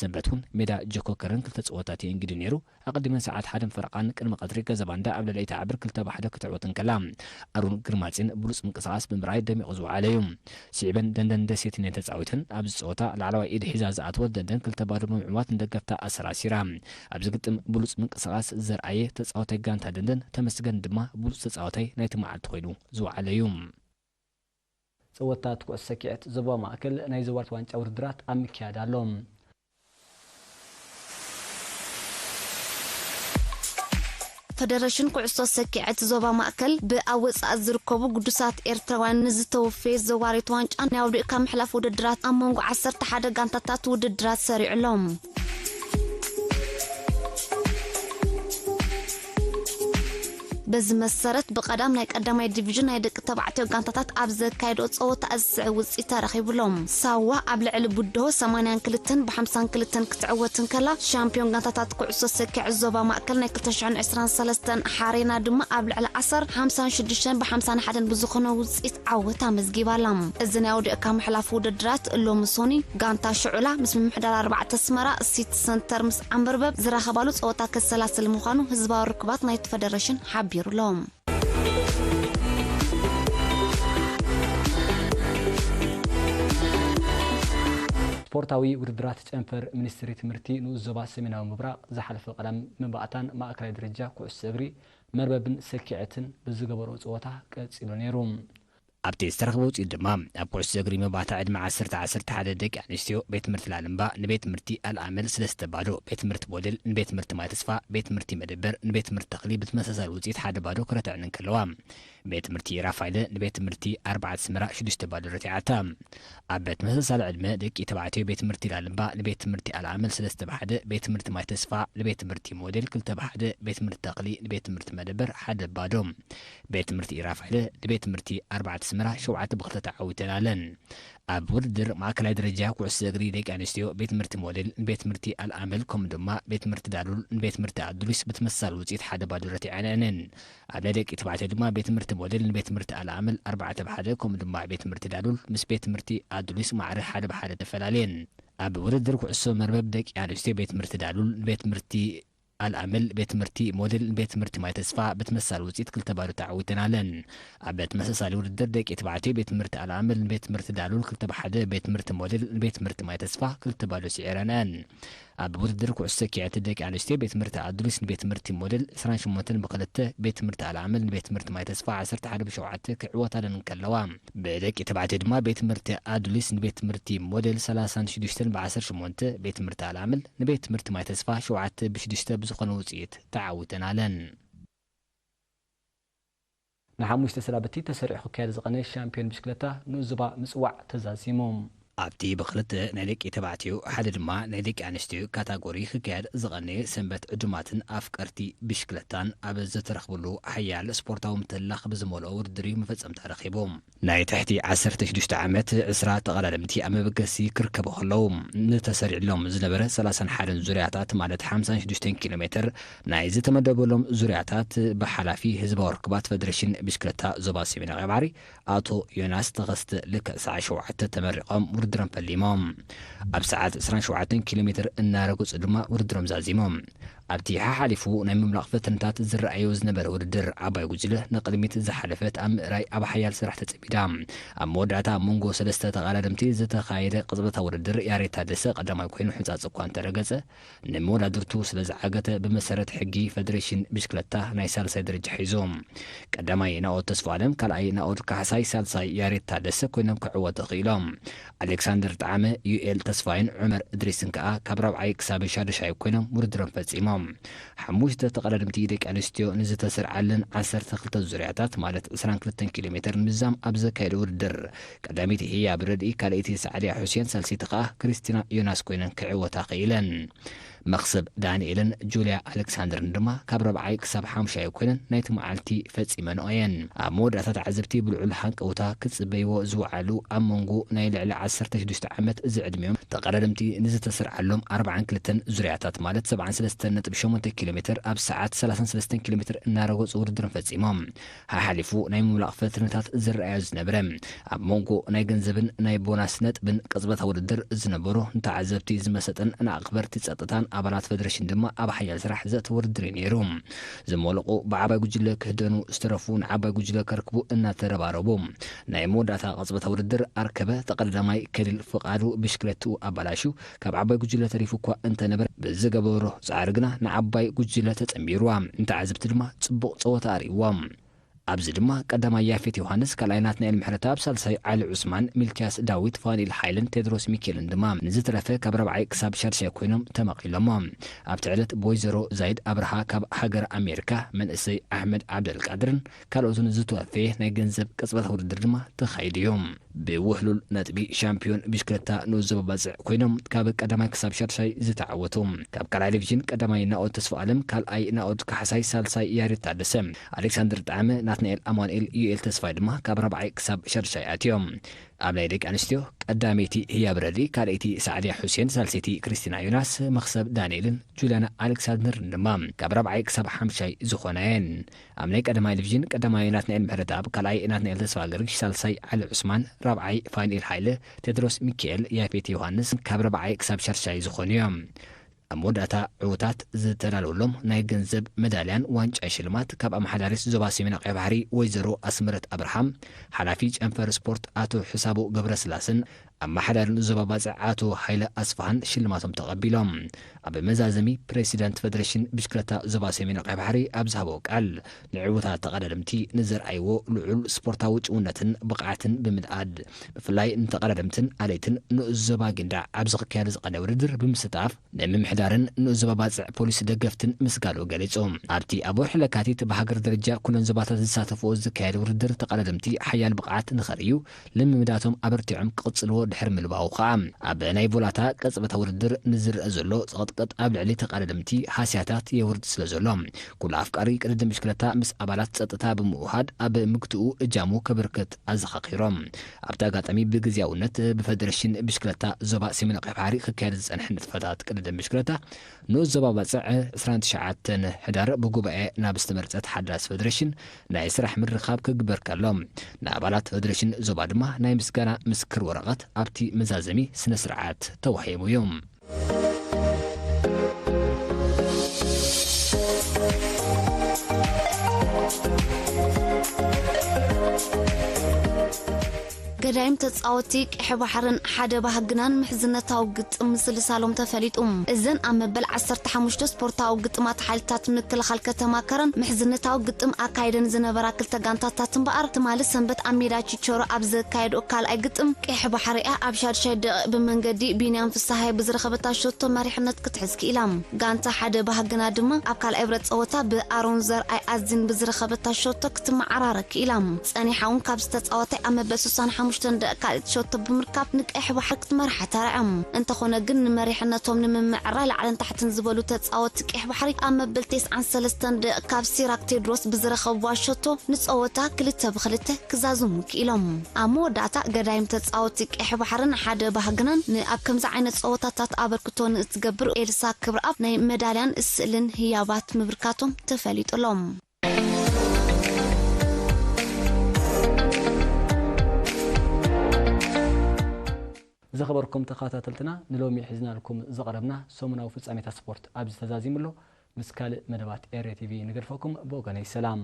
ሰንበት እውን ሜዳ ጆኮከርን ክልተ ጸወታት የእንግዱ ነይሩ። ኣቐዲመን ሰዓት ሓደን ፈረቓን ቅድሚ ቀትሪ ገዛባ እንዳ ኣብ ልዕሊ ኢታዕብር ክልተ ብ ሓደ ክትዕወት እንከላ፣ ኣሮን ግርማጽዮን ብሉጽ ምንቅስቓስ ብምርኣይ ደሚቑ ዝወዓለ እዩ። ስዒበን ደንደን ደሴትን እየን ተጻዊተን። ኣብዚ ጸወታ ላዕለዋይ ኢድ ሒዛ ዝኣተወት ደንደን ክልተ ባዶ ብምዕዋት ንደገፍታ ኣሰራሲራ። ኣብዚ ግጥም ብሉጽ ምንቅስቓስ ዘርኣየ ተጻዋታይ ጋንታ ደንደን ተመስገን ድማ ብሉጽ ተጻዋታይ ናይቲ መዓልቲ ኮይኑ ዝወዓለ እዩ። ጸወታት ኩዕሶ ሰኪዐት ዞባ ማእከል ናይ ዞባ ዋንጫ ውድድራት ኣብ ምክያድ ኣሎ። ፈደረሽን ኩዕሶ ሰኪዐት ዞባ ማእከል ብኣብ ወጻኢ ዝርከቡ ግዱሳት ኤርትራውያን ንዝተወፈየ ዘዋሪት ዋንጫ ናይ ኣውዲኡ ካብ ምሕላፍ ውድድራት ኣብ መንጎ ዓሰርተ ሓደ ጋንታታት ውድድራት ሰሪዑ ኣሎ። በዚ መሰረት ብቐዳም ናይ ቀዳማይ ዲቪዥን ናይ ደቂ ተባዕትዮ ጋንታታት ኣብ ዘካየድኦ ጸወታ እዚ ዝስዕብ ውጽኢት ተረኺቡሎም። ሳዋ ኣብ ልዕሊ ቡድሆ ሰማንያን ክልተን ብ52 ክትዕወት እንከላ፣ ሻምፒዮን ጋንታታት ኩዕሶ ሰኪዐት ዞባ ማእከል ናይ ክልተ ሽሕን ዕስራን ሰለስተን ሓሬና ድማ ኣብ ልዕሊ ዓሰር ሓምሳን ሽዱሽተን ብ51 ብዝኾነ ውጽኢት ዓወት ኣመዝጊባላ። እዚ ናይ ኣውዲቕካ ምሕላፍ ውድድራት ሎሚ ሶኒ ጋንታ ሽዑላ ምስ ምምሕዳር ኣርባዕተ ኣስመራ ሲቲ ሰንተር ምስ ዓምበርበብ ዝራኸባሉ ጸወታ ከሰላስል ምዃኑ ህዝባዊ ርክባት ናይቲ ፈደረሽን ሓቢሩሎ። ስፖርታዊ ውድድራት ጨንፈር ሚኒስትሪ ትምህርቲ ንኡስ ዞባ ሰሜናዊ ምብራቕ ዝሓለፈ ቀዳም መባእታን ማእከላይ ደረጃ ኩዕሶ እግሪ መርበብን ሰኪዐትን ብዝገበሮ ጸወታ ቀጺሉ ነይሩ። ኣብቲ ዝተረኽበ ውፅኢት ድማ ኣብ ኩዕሶ እግሪ መባእታ ዕድመ ዓሰርተ ዓሰርተ ሓደ ደቂ ኣንስትዮ ቤት ትምህርቲ ላልምባ ንቤት ትምህርቲ ኣልኣመል ሰለስተ ባዶ፣ ቤት ትምህርቲ ሞዴል ንቤት ትምህርቲ ማይ ተስፋ፣ ቤት ትምህርቲ መደበር ንቤት ትምህርቲ ተኽሊ ብተመሳሳሊ ውፅኢት ሓደ ባዶ ክረትዐን እንከለዋ፣ ቤት ትምህርቲ ራፋይለ ንቤት ትምህርቲ ኣርባዕተ ኣስመራ ሽዱሽተ ባዶ ረቲዓታ። ኣብ ተመሳሳሊ ዕድመ ደቂ ተባዕትዮ ቤት ትምህርቲ ላልምባ ንቤት ትምህርቲ ኣልኣመል ሰለስተ ብሓደ፣ ቤት ትምህርቲ ማይ ተስፋ ንቤት ትምህርቲ ሞዴል ክልተ ብሓደ፣ ቤት ትምህርቲ ተኽሊ ንቤት ትምህርቲ መደበር ሓደ ባዶ፣ ቤት ትምህርቲ ራፋይለ ንቤት ትምህርቲ ኣርባዕተ ኣስመራ ሸውዓተ ብክልተ ተዓዊተን ኣለን። ኣብ ውድድር ማእከላይ ደረጃ ኩዕሶ እግሪ ደቂ ኣንስትዮ ቤት ትምህርቲ ሞዴል ንቤት ትምህርቲ ኣልኣመል ከምኡ ድማ ቤት ትምህርቲ ዳሉል ንቤት ትምህርቲ ኣዱሊስ ብተመሳሳሊ ውፅኢት ሓደ ባዶ ረቲዐን እየን። ኣብ ናይ ደቂ ተባዕትዮ ድማ ቤት ትምህርቲ ሞዴል ንቤት ትምህርቲ ኣልኣመል ኣርባዕተ ብሓደ ከምኡ ድማ ቤት ትምህርቲ ዳሉል ምስ ቤት ትምህርቲ ኣዱሊስ ማዕረ ሓደ ብሓደ ተፈላለየን። ኣብ ውድድር ኩዕሶ መርበብ ደቂ ኣንስትዮ ቤት ትምህርቲ ዳሉል ንቤት ትምህርቲ ኣልኣመል ቤት ትምህርቲ ሞዴል ንቤት ትምህርቲ ማይ ተስፋ ብተመሳሳሊ ውፅኢት ክልተ ባዶ ተዓዊተን ኣለን። ኣብ ተመሳሳሊ ውድድር ደቂ ተባዕትዮ ቤት ትምህርቲ ኣልኣመል ንቤት ትምህርቲ ዳሉል ክልተ ብሓደ፣ ቤት ትምህርቲ ሞዴል ንቤት ትምህርቲ ማይ ተስፋ ክልተ ባዶ ስዒረን እየን። ኣብ ውድድር ኩዕሶ ሰኪዐት ደቂ ኣንስትዮ ቤት ትምህርቲ ኣዱሊስ ንቤት ትምህርቲ ሞዴል ዕስራን ሸሞንተን ብክልተ፣ ቤት ትምህርቲ ኣልኣመል ንቤት ትምህርቲ ማይ ተስፋ ዓሰርተ ሓደ ብሸውዓተ ክዕወት ኣለን እንከለዋ፣ ብደቂ ተባዕትዮ ድማ ቤት ትምህርቲ ኣዱሊስ ንቤት ትምህርቲ ሞዴል ሰላሳን ሽዱሽተን ብዓሰርተ ሸሞንተ፣ ቤት ትምህርቲ ኣልኣመል ንቤት ትምህርቲ ማይ ተስፋ ሸውዓተ ብሽዱሽተ ብዝኾነ ውፅኢት ተዓዊተን ኣለን። ንሓሙሽተ ሰላብቲ ተሰሪዑ ክካየድ ዝቐነየ ሻምፒዮን ብሽክለታ ንኡስ ዞባ ምጽዋዕ ተዛዚሙ። ኣብቲ ብክልተ ናይ ደቂ ተባዕትዮ ሓደ ድማ ናይ ደቂ ኣንስትዮ ካታጎሪ ክካየድ ዝቐነየ ሰንበት ዕዱማትን ኣፍቀርቲ ብሽክለታን ኣብ ዝተረኽብሉ ሓያል ስፖርታዊ ምትህልላኽ ብዝመልኦ ውድድር እዩ መፈጸምታ ረኺቡ። ናይ ትሕቲ ዓሰርተ ሽዱሽተ ዓመት ዕስራ ተቐዳደምቲ ኣብ መበገሲ ክርከቡ ከለዉ፣ ንተሰሪዕሎም ዝነበረ ሰላሳን ሓደን ዙርያታት ማለት ሓምሳን ሽዱሽተን ኪሎ ሜትር ናይ ዝተመደበሎም ዙርያታት ብሓላፊ ህዝባዊ ርክባት ፈደረሽን ብሽክለታ ዞባ ሰሜናዊ ባሕሪ ኣቶ ዮናስ ተኸስተ ልክዕ ሰዓት ሸውዓተ ተመሪቖም ውድድሮም ፈሊሞም። ኣብ ሰዓት ዕስራን ሸውዓተን ኪሎ ሜትር እናረገጹ ድማ ውድድሮም ዛዚሞም። ኣብቲ ሓሓሊፉ ናይ ምምላቕ ፈተነታት ዝረኣዮ ዝነበረ ውድድር ዓባይ ጉጅለ ንቕድሚት ዝሓለፈት ኣብ ምእራይ ኣብ ሓያል ስራሕ ተጸሚዳ። ኣብ መወዳእታ ኣብ መንጎ ሰለስተ ተቐዳደምቲ ዝተኻየደ ቅጽበታዊ ውድድር ያሬድ ታደሰ ቀዳማይ ኮይኑ ሕንጻጽ እኳ እንተረገጸ፣ ንመወዳድርቱ ስለ ዝዓገተ ብመሰረት ሕጊ ፈደሬሽን ብሽክለታ ናይ ሳልሳይ ደረጃ ሒዞም። ቀዳማይ ናኦድ ተስፋኣለም፣ ካልኣይ ናኦድ ካሕሳይ፣ ሳልሳይ ያሬድ ታደሰ ኮይኖም ክዕወቱ ክኢሎም። ኣሌክሳንደር ጣዕመ፣ ዩኤል ተስፋይን ዑመር እድሪስን ከኣ ካብ ራብዓይ ክሳብ ሻድሻይ ኮይኖም ውድድሮም ፈጺሞም። ሓሙሽተ ተቐዳደምቲ ደቂ ኣንስትዮ ንዝተሰርዓለን ዓሰርተ ክልተ ዙርያታት ማለት ዕስራን ክልተን ኪሎ ሜትር ንምዝዛም ኣብ ዘካየደ ውድድር ቀዳመይቲ ህያብ ረድኢ፣ ካልኣይቲ ሰዓድያ ሑሴን፣ ሳልሰይቲ ከኣ ክርስቲና ዮናስ ኮይነን ክዕወታ ክኢለን። መኽሰብ ዳንኤልን ጁልያ ኣሌክሳንደርን ድማ ካብ ረብዓይ ክሳብ ሓሙሻይ ኮይነን ናይቲ መዓልቲ ፈጺመንኦ እየን። ኣብ መወዳእታ ተዓዘብቲ ብልዑል ሃንቀውታ ክጽበይዎ ዝወዓሉ ኣብ መንጎ ናይ ልዕሊ ዓሰርተ ሽዱሽተ ዓመት ዝዕድሚኦም ተቐዳደምቲ ንዝተሰርዓሎም ኣርባዓን ክልተን ዙርያታት ማለት ሰብዓን ሰለስተን ነጥቢ ሸሞንተ ኪሎ ሜትር ኣብ ሰዓት ሰላሳን ሰለስተን ኪሎ ሜትር እናረገጹ ውድድሮም ፈጺሞም። ሓሓሊፉ ናይ ምምላቕ ፈተነታት ዝረኣዮ ዝነበረ ኣብ መንጎ ናይ ገንዘብን ናይ ቦናስ ነጥብን ቅጽበታዊ ውድድር ዝነበሮ ንተዓዘብቲ ዝመሰጠን ንኣኽበርቲ ጸጥታን ኣባላት ፈደረሽን ድማ ኣብ ሓያል ስራሕ ዘእተወ ውድድር እዩ ነይሩ። ዝመለቑ ብዓባይ ጉጅለ ክህደኑ ዝተረፉ ንዓባይ ጉጅለ ከርክቡ እናተረባረቡ ናይ መወዳእታ ቅጽበታዊ ውድድር ኣርከበ። ተቐዳዳማይ ከሊል ፍቓዱ ብሽክለትኡ ኣባላሹ ካብ ዓባይ ጉጅለ ተሪፉ እኳ እንተነበረ ብዝገበሮ ጻዕሪ ግና ንዓባይ ጉጅለ ተጸንቢርዋ። ንተዓዘብቲ ድማ ጽቡቕ ጸወታ ኣርእይዎም። ኣብዚ ድማ ቀዳማይ ያፌት ዮሃንስ፣ ካልኣይ ናትናኤል ምሕረተኣብ፣ ሳልሳይ ዓሊ ዑስማን፣ ሚልክያስ ዳዊት፣ ፋኒኤል ሓይልን ቴድሮስ ሚኬልን ድማ ንዝተረፈ ካብ ራብዓይ ክሳብ ሻድሻይ ኮይኖም ተመቒሎሞ። ኣብቲ ዕለት ብወይዘሮ ዛይድ ኣብርሃ ካብ ሃገር ኣሜሪካ መንእሰይ ኣሕመድ ዓብደልቃድርን ካልኦትን ዝተወፈየ ናይ ገንዘብ ቅጽበታዊ ውድድር ድማ ተኻይዱ እዩ። ብውህሉል ነጥቢ ሻምፒዮን ብሽክለታ ንኡስ ዞባ ባጽዕ ኮይኖም ካብ ቀዳማይ ክሳብ ሻድሻይ ዝተዓወቱ፣ ካብ ካልኣይ ዲቪዥን ቀዳማይ ናኦድ ተስፋ ኣለም፣ ካልኣይ ናኦድ ካሕሳይ፣ ሳልሳይ ያሬድ ታደሰ፣ ኣሌክሳንደር ጣዕመ፣ ናትናኤል ኣማኑኤል፣ ዩኤል ተስፋይ ድማ ካብ ራብዓይ ክሳብ ሻድሻይ ኣትዮም። ኣብ ናይ ደቂ ኣንስትዮ ቀዳመይቲ ህያብ ረዲ፣ ካልኣይቲ ሳዕድያ ሑሴን፣ ሳልሰይቲ ክርስቲና ዮናስ፣ መኽሰብ ዳንኤልን ጁልያና ኣሌክሳንደርን ድማ ካብ ራብዓይ ክሳብ ሓምሻይ ዝኾና እየን። ኣብ ናይ ቀዳማይ ዲቪዥን ቀዳማይ ናትናኤል ምሕረተኣብ፣ ካልኣይ ናትናኤል ተስፋ ገርግሽ፣ ሳልሳይ ዓሊ ዑስማን፣ ራብዓይ ፋኒኤል ሃይለ፣ ቴድሮስ ሚካኤል፣ ያፌት ዮሃንስ ካብ ራብዓይ ክሳብ ሻድሻይ ዝኾኑ እዮም። ኣብ መወዳእታ ዕዉታት ዝተዳለወሎም ናይ ገንዘብ መዳልያን ዋንጫ ሽልማት ካብ ኣመሓዳሪት ዞባ ሰሜን ቀይሕ ባሕሪ ወይዘሮ ኣስመረት ኣብርሃም፣ ሓላፊ ጨንፈር ስፖርት ኣቶ ሕሳቡ ገብረስላሰን ኣመሓዳሪ ዞባ ባጽዕ ኣቶ ሃይለ ኣስፋሃን ሽልማቶም ተቐቢሎም። ኣብ መዛዘሚ ፕሬዚዳንት ፌደሬሽን ብሽክለታ ዞባ ሰሜን ቀይሕ ባሕሪ ኣብ ዝሃቦ ቃል፣ ንዕዉታት ተቐዳደምቲ ንዘርኣይዎ ልዑል ስፖርታዊ ጭውነትን ብቕዓትን ብምንኣድ፣ ብፍላይ ንተቐዳደምትን ኣለይትን ንኡስ ዞባ ጊንዳዕ ኣብ ዝኽካየድ ዝቐነ ውድድር ብምስታፍ፣ ንምምሕዳርን ንኡስ ዞባ ባጽዕ ፖሊስ ደገፍትን ምስጋኑ ገሊጹ። ኣብቲ ኣብ ወርሒ ለካቲት ብሃገር ደረጃ ኩለን ዞባታት ዝሳተፍዎ ዝካየድ ውድድር ተቐዳደምቲ ሓያል ብቕዓት ንኸርእዩ ልምምዳቶም ኣበርቲዖም ክቕጽልዎ ድሕሪ ምልባዉ ኸኣ፣ ኣብ ናይ ቮላታ ቅጽበታ ውድድር ንዝረአ ዘሎ ጽቕጥቅጥ ኣብ ልዕሊ ተቐዳደምቲ ሃስያታት የውርድ ስለ ዘሎ፣ ኩሉ ኣፍቃሪ ቅድድም ብሽክለታ ምስ ኣባላት ጸጥታ ብምውሃድ ኣብ ምግትኡ እጃሙ ከበርክት ኣዘኻኺሮም። ኣብቲ ኣጋጣሚ ብግዝያውነት ብፈደረሽን ብሽክለታ ዞባ ሰሜን ቀይሕ ባሕሪ ክካየድ ዝጸንሐ ንጥፈታት ቅድድም ብሽክለታ ንኡስ ዞባ ባጽዕ ዕስራን ትሽዓተን ሕዳር ብጉባኤ ናብ ዝተመርጸት ሓዳስ ፈደረሽን ናይ ስራሕ ምርኻብ ክግበር ከሎ፣ ንኣባላት ፈደረሽን ዞባ ድማ ናይ ምስጋና ምስክር ወረቐት ኣብቲ መዛዘሚ ስነ ስርዓት ተዋሂቡ እዩ። ገዳይም ተጻወቲ ቀይሕ ባሕርን ሓደ ባህግናን ምሕዝነታዊ ግጥም ምስልሳሎም ተፈሊጡ። እዘን ኣብ መበል ዓሰርተ ሓሙሽተ ስፖርታዊ ግጥማት ሓይልታት ምክልኻል ከተማ ከረን ምሕዝነታዊ ግጥም ኣካይደን ዝነበራ ክልተ ጋንታታት እምበኣር፣ ትማሊ ሰንበት ኣብ ሜዳ ቺቸሮ ኣብ ዘካየድኦ ካልኣይ ግጥም፣ ቀይሕ ባሕሪ እያ ኣብ ሻድሻይ ደቂቕ ብመንገዲ ቢንያም ፍስሃየ ብዝረኸበታ ሸቶ መሪሕነት ክትሕዝ ክኢላ። ጋንታ ሓደ ባህግና ድማ ኣብ ካልኣይ ብረት ጸወታ ብኣሮን ዘርኣይ ኣዚን ብዝረኸበታ ሸቶ ክትመዓራረ ክኢላ። ጸኒሓ እውን ካብ ዝተጻወታይ ኣብ መበል ስሳን ሓሙሽተን ደቂቕ ካልኣይቲ ሸቶ ብምርካብ ንቀይሕ ባሕሪ ክትመርሓ ተራእያ። እንተኾነ ግን ንመሪሕነቶም ንምምዕራይ ላዕልን ታሕትን ዝበሉ ተጻወቲ ቀይሕ ባሕሪ ኣብ መበል ተስዓን ሰለስተን ደቂቕ ካብ ሲራክ ቴድሮስ ብዝረኸብዋ ሸቶ ንጸወታ ክልተ ብክልተ ክዛዝሙ ክኢሎም። ኣብ መወዳእታ ገዳይም ተጻወቲ ቀይሕ ባሕርን ሓደ ባህግናን ንኣብ ከምዚ ዓይነት ጸወታታት ኣበርክቶ ንእትገብር ኤልሳ ክብረኣብ ናይ መዳልያን ስእልን ህያባት ምብርካቶም ተፈሊጡሎም። ዝኸበርኩም ተኸታተልትና፣ ንሎሚ ሒዝናልኩም ዝቐረብና ሰሙናዊ ፍጻሜታት ስፖርት ኣብዚ ተዛዚሙ ኣሎ። ምስ ካልእ መደባት ኤርትራ ቲቪ ንገድፈኩም። ብወገነይ ሰላም።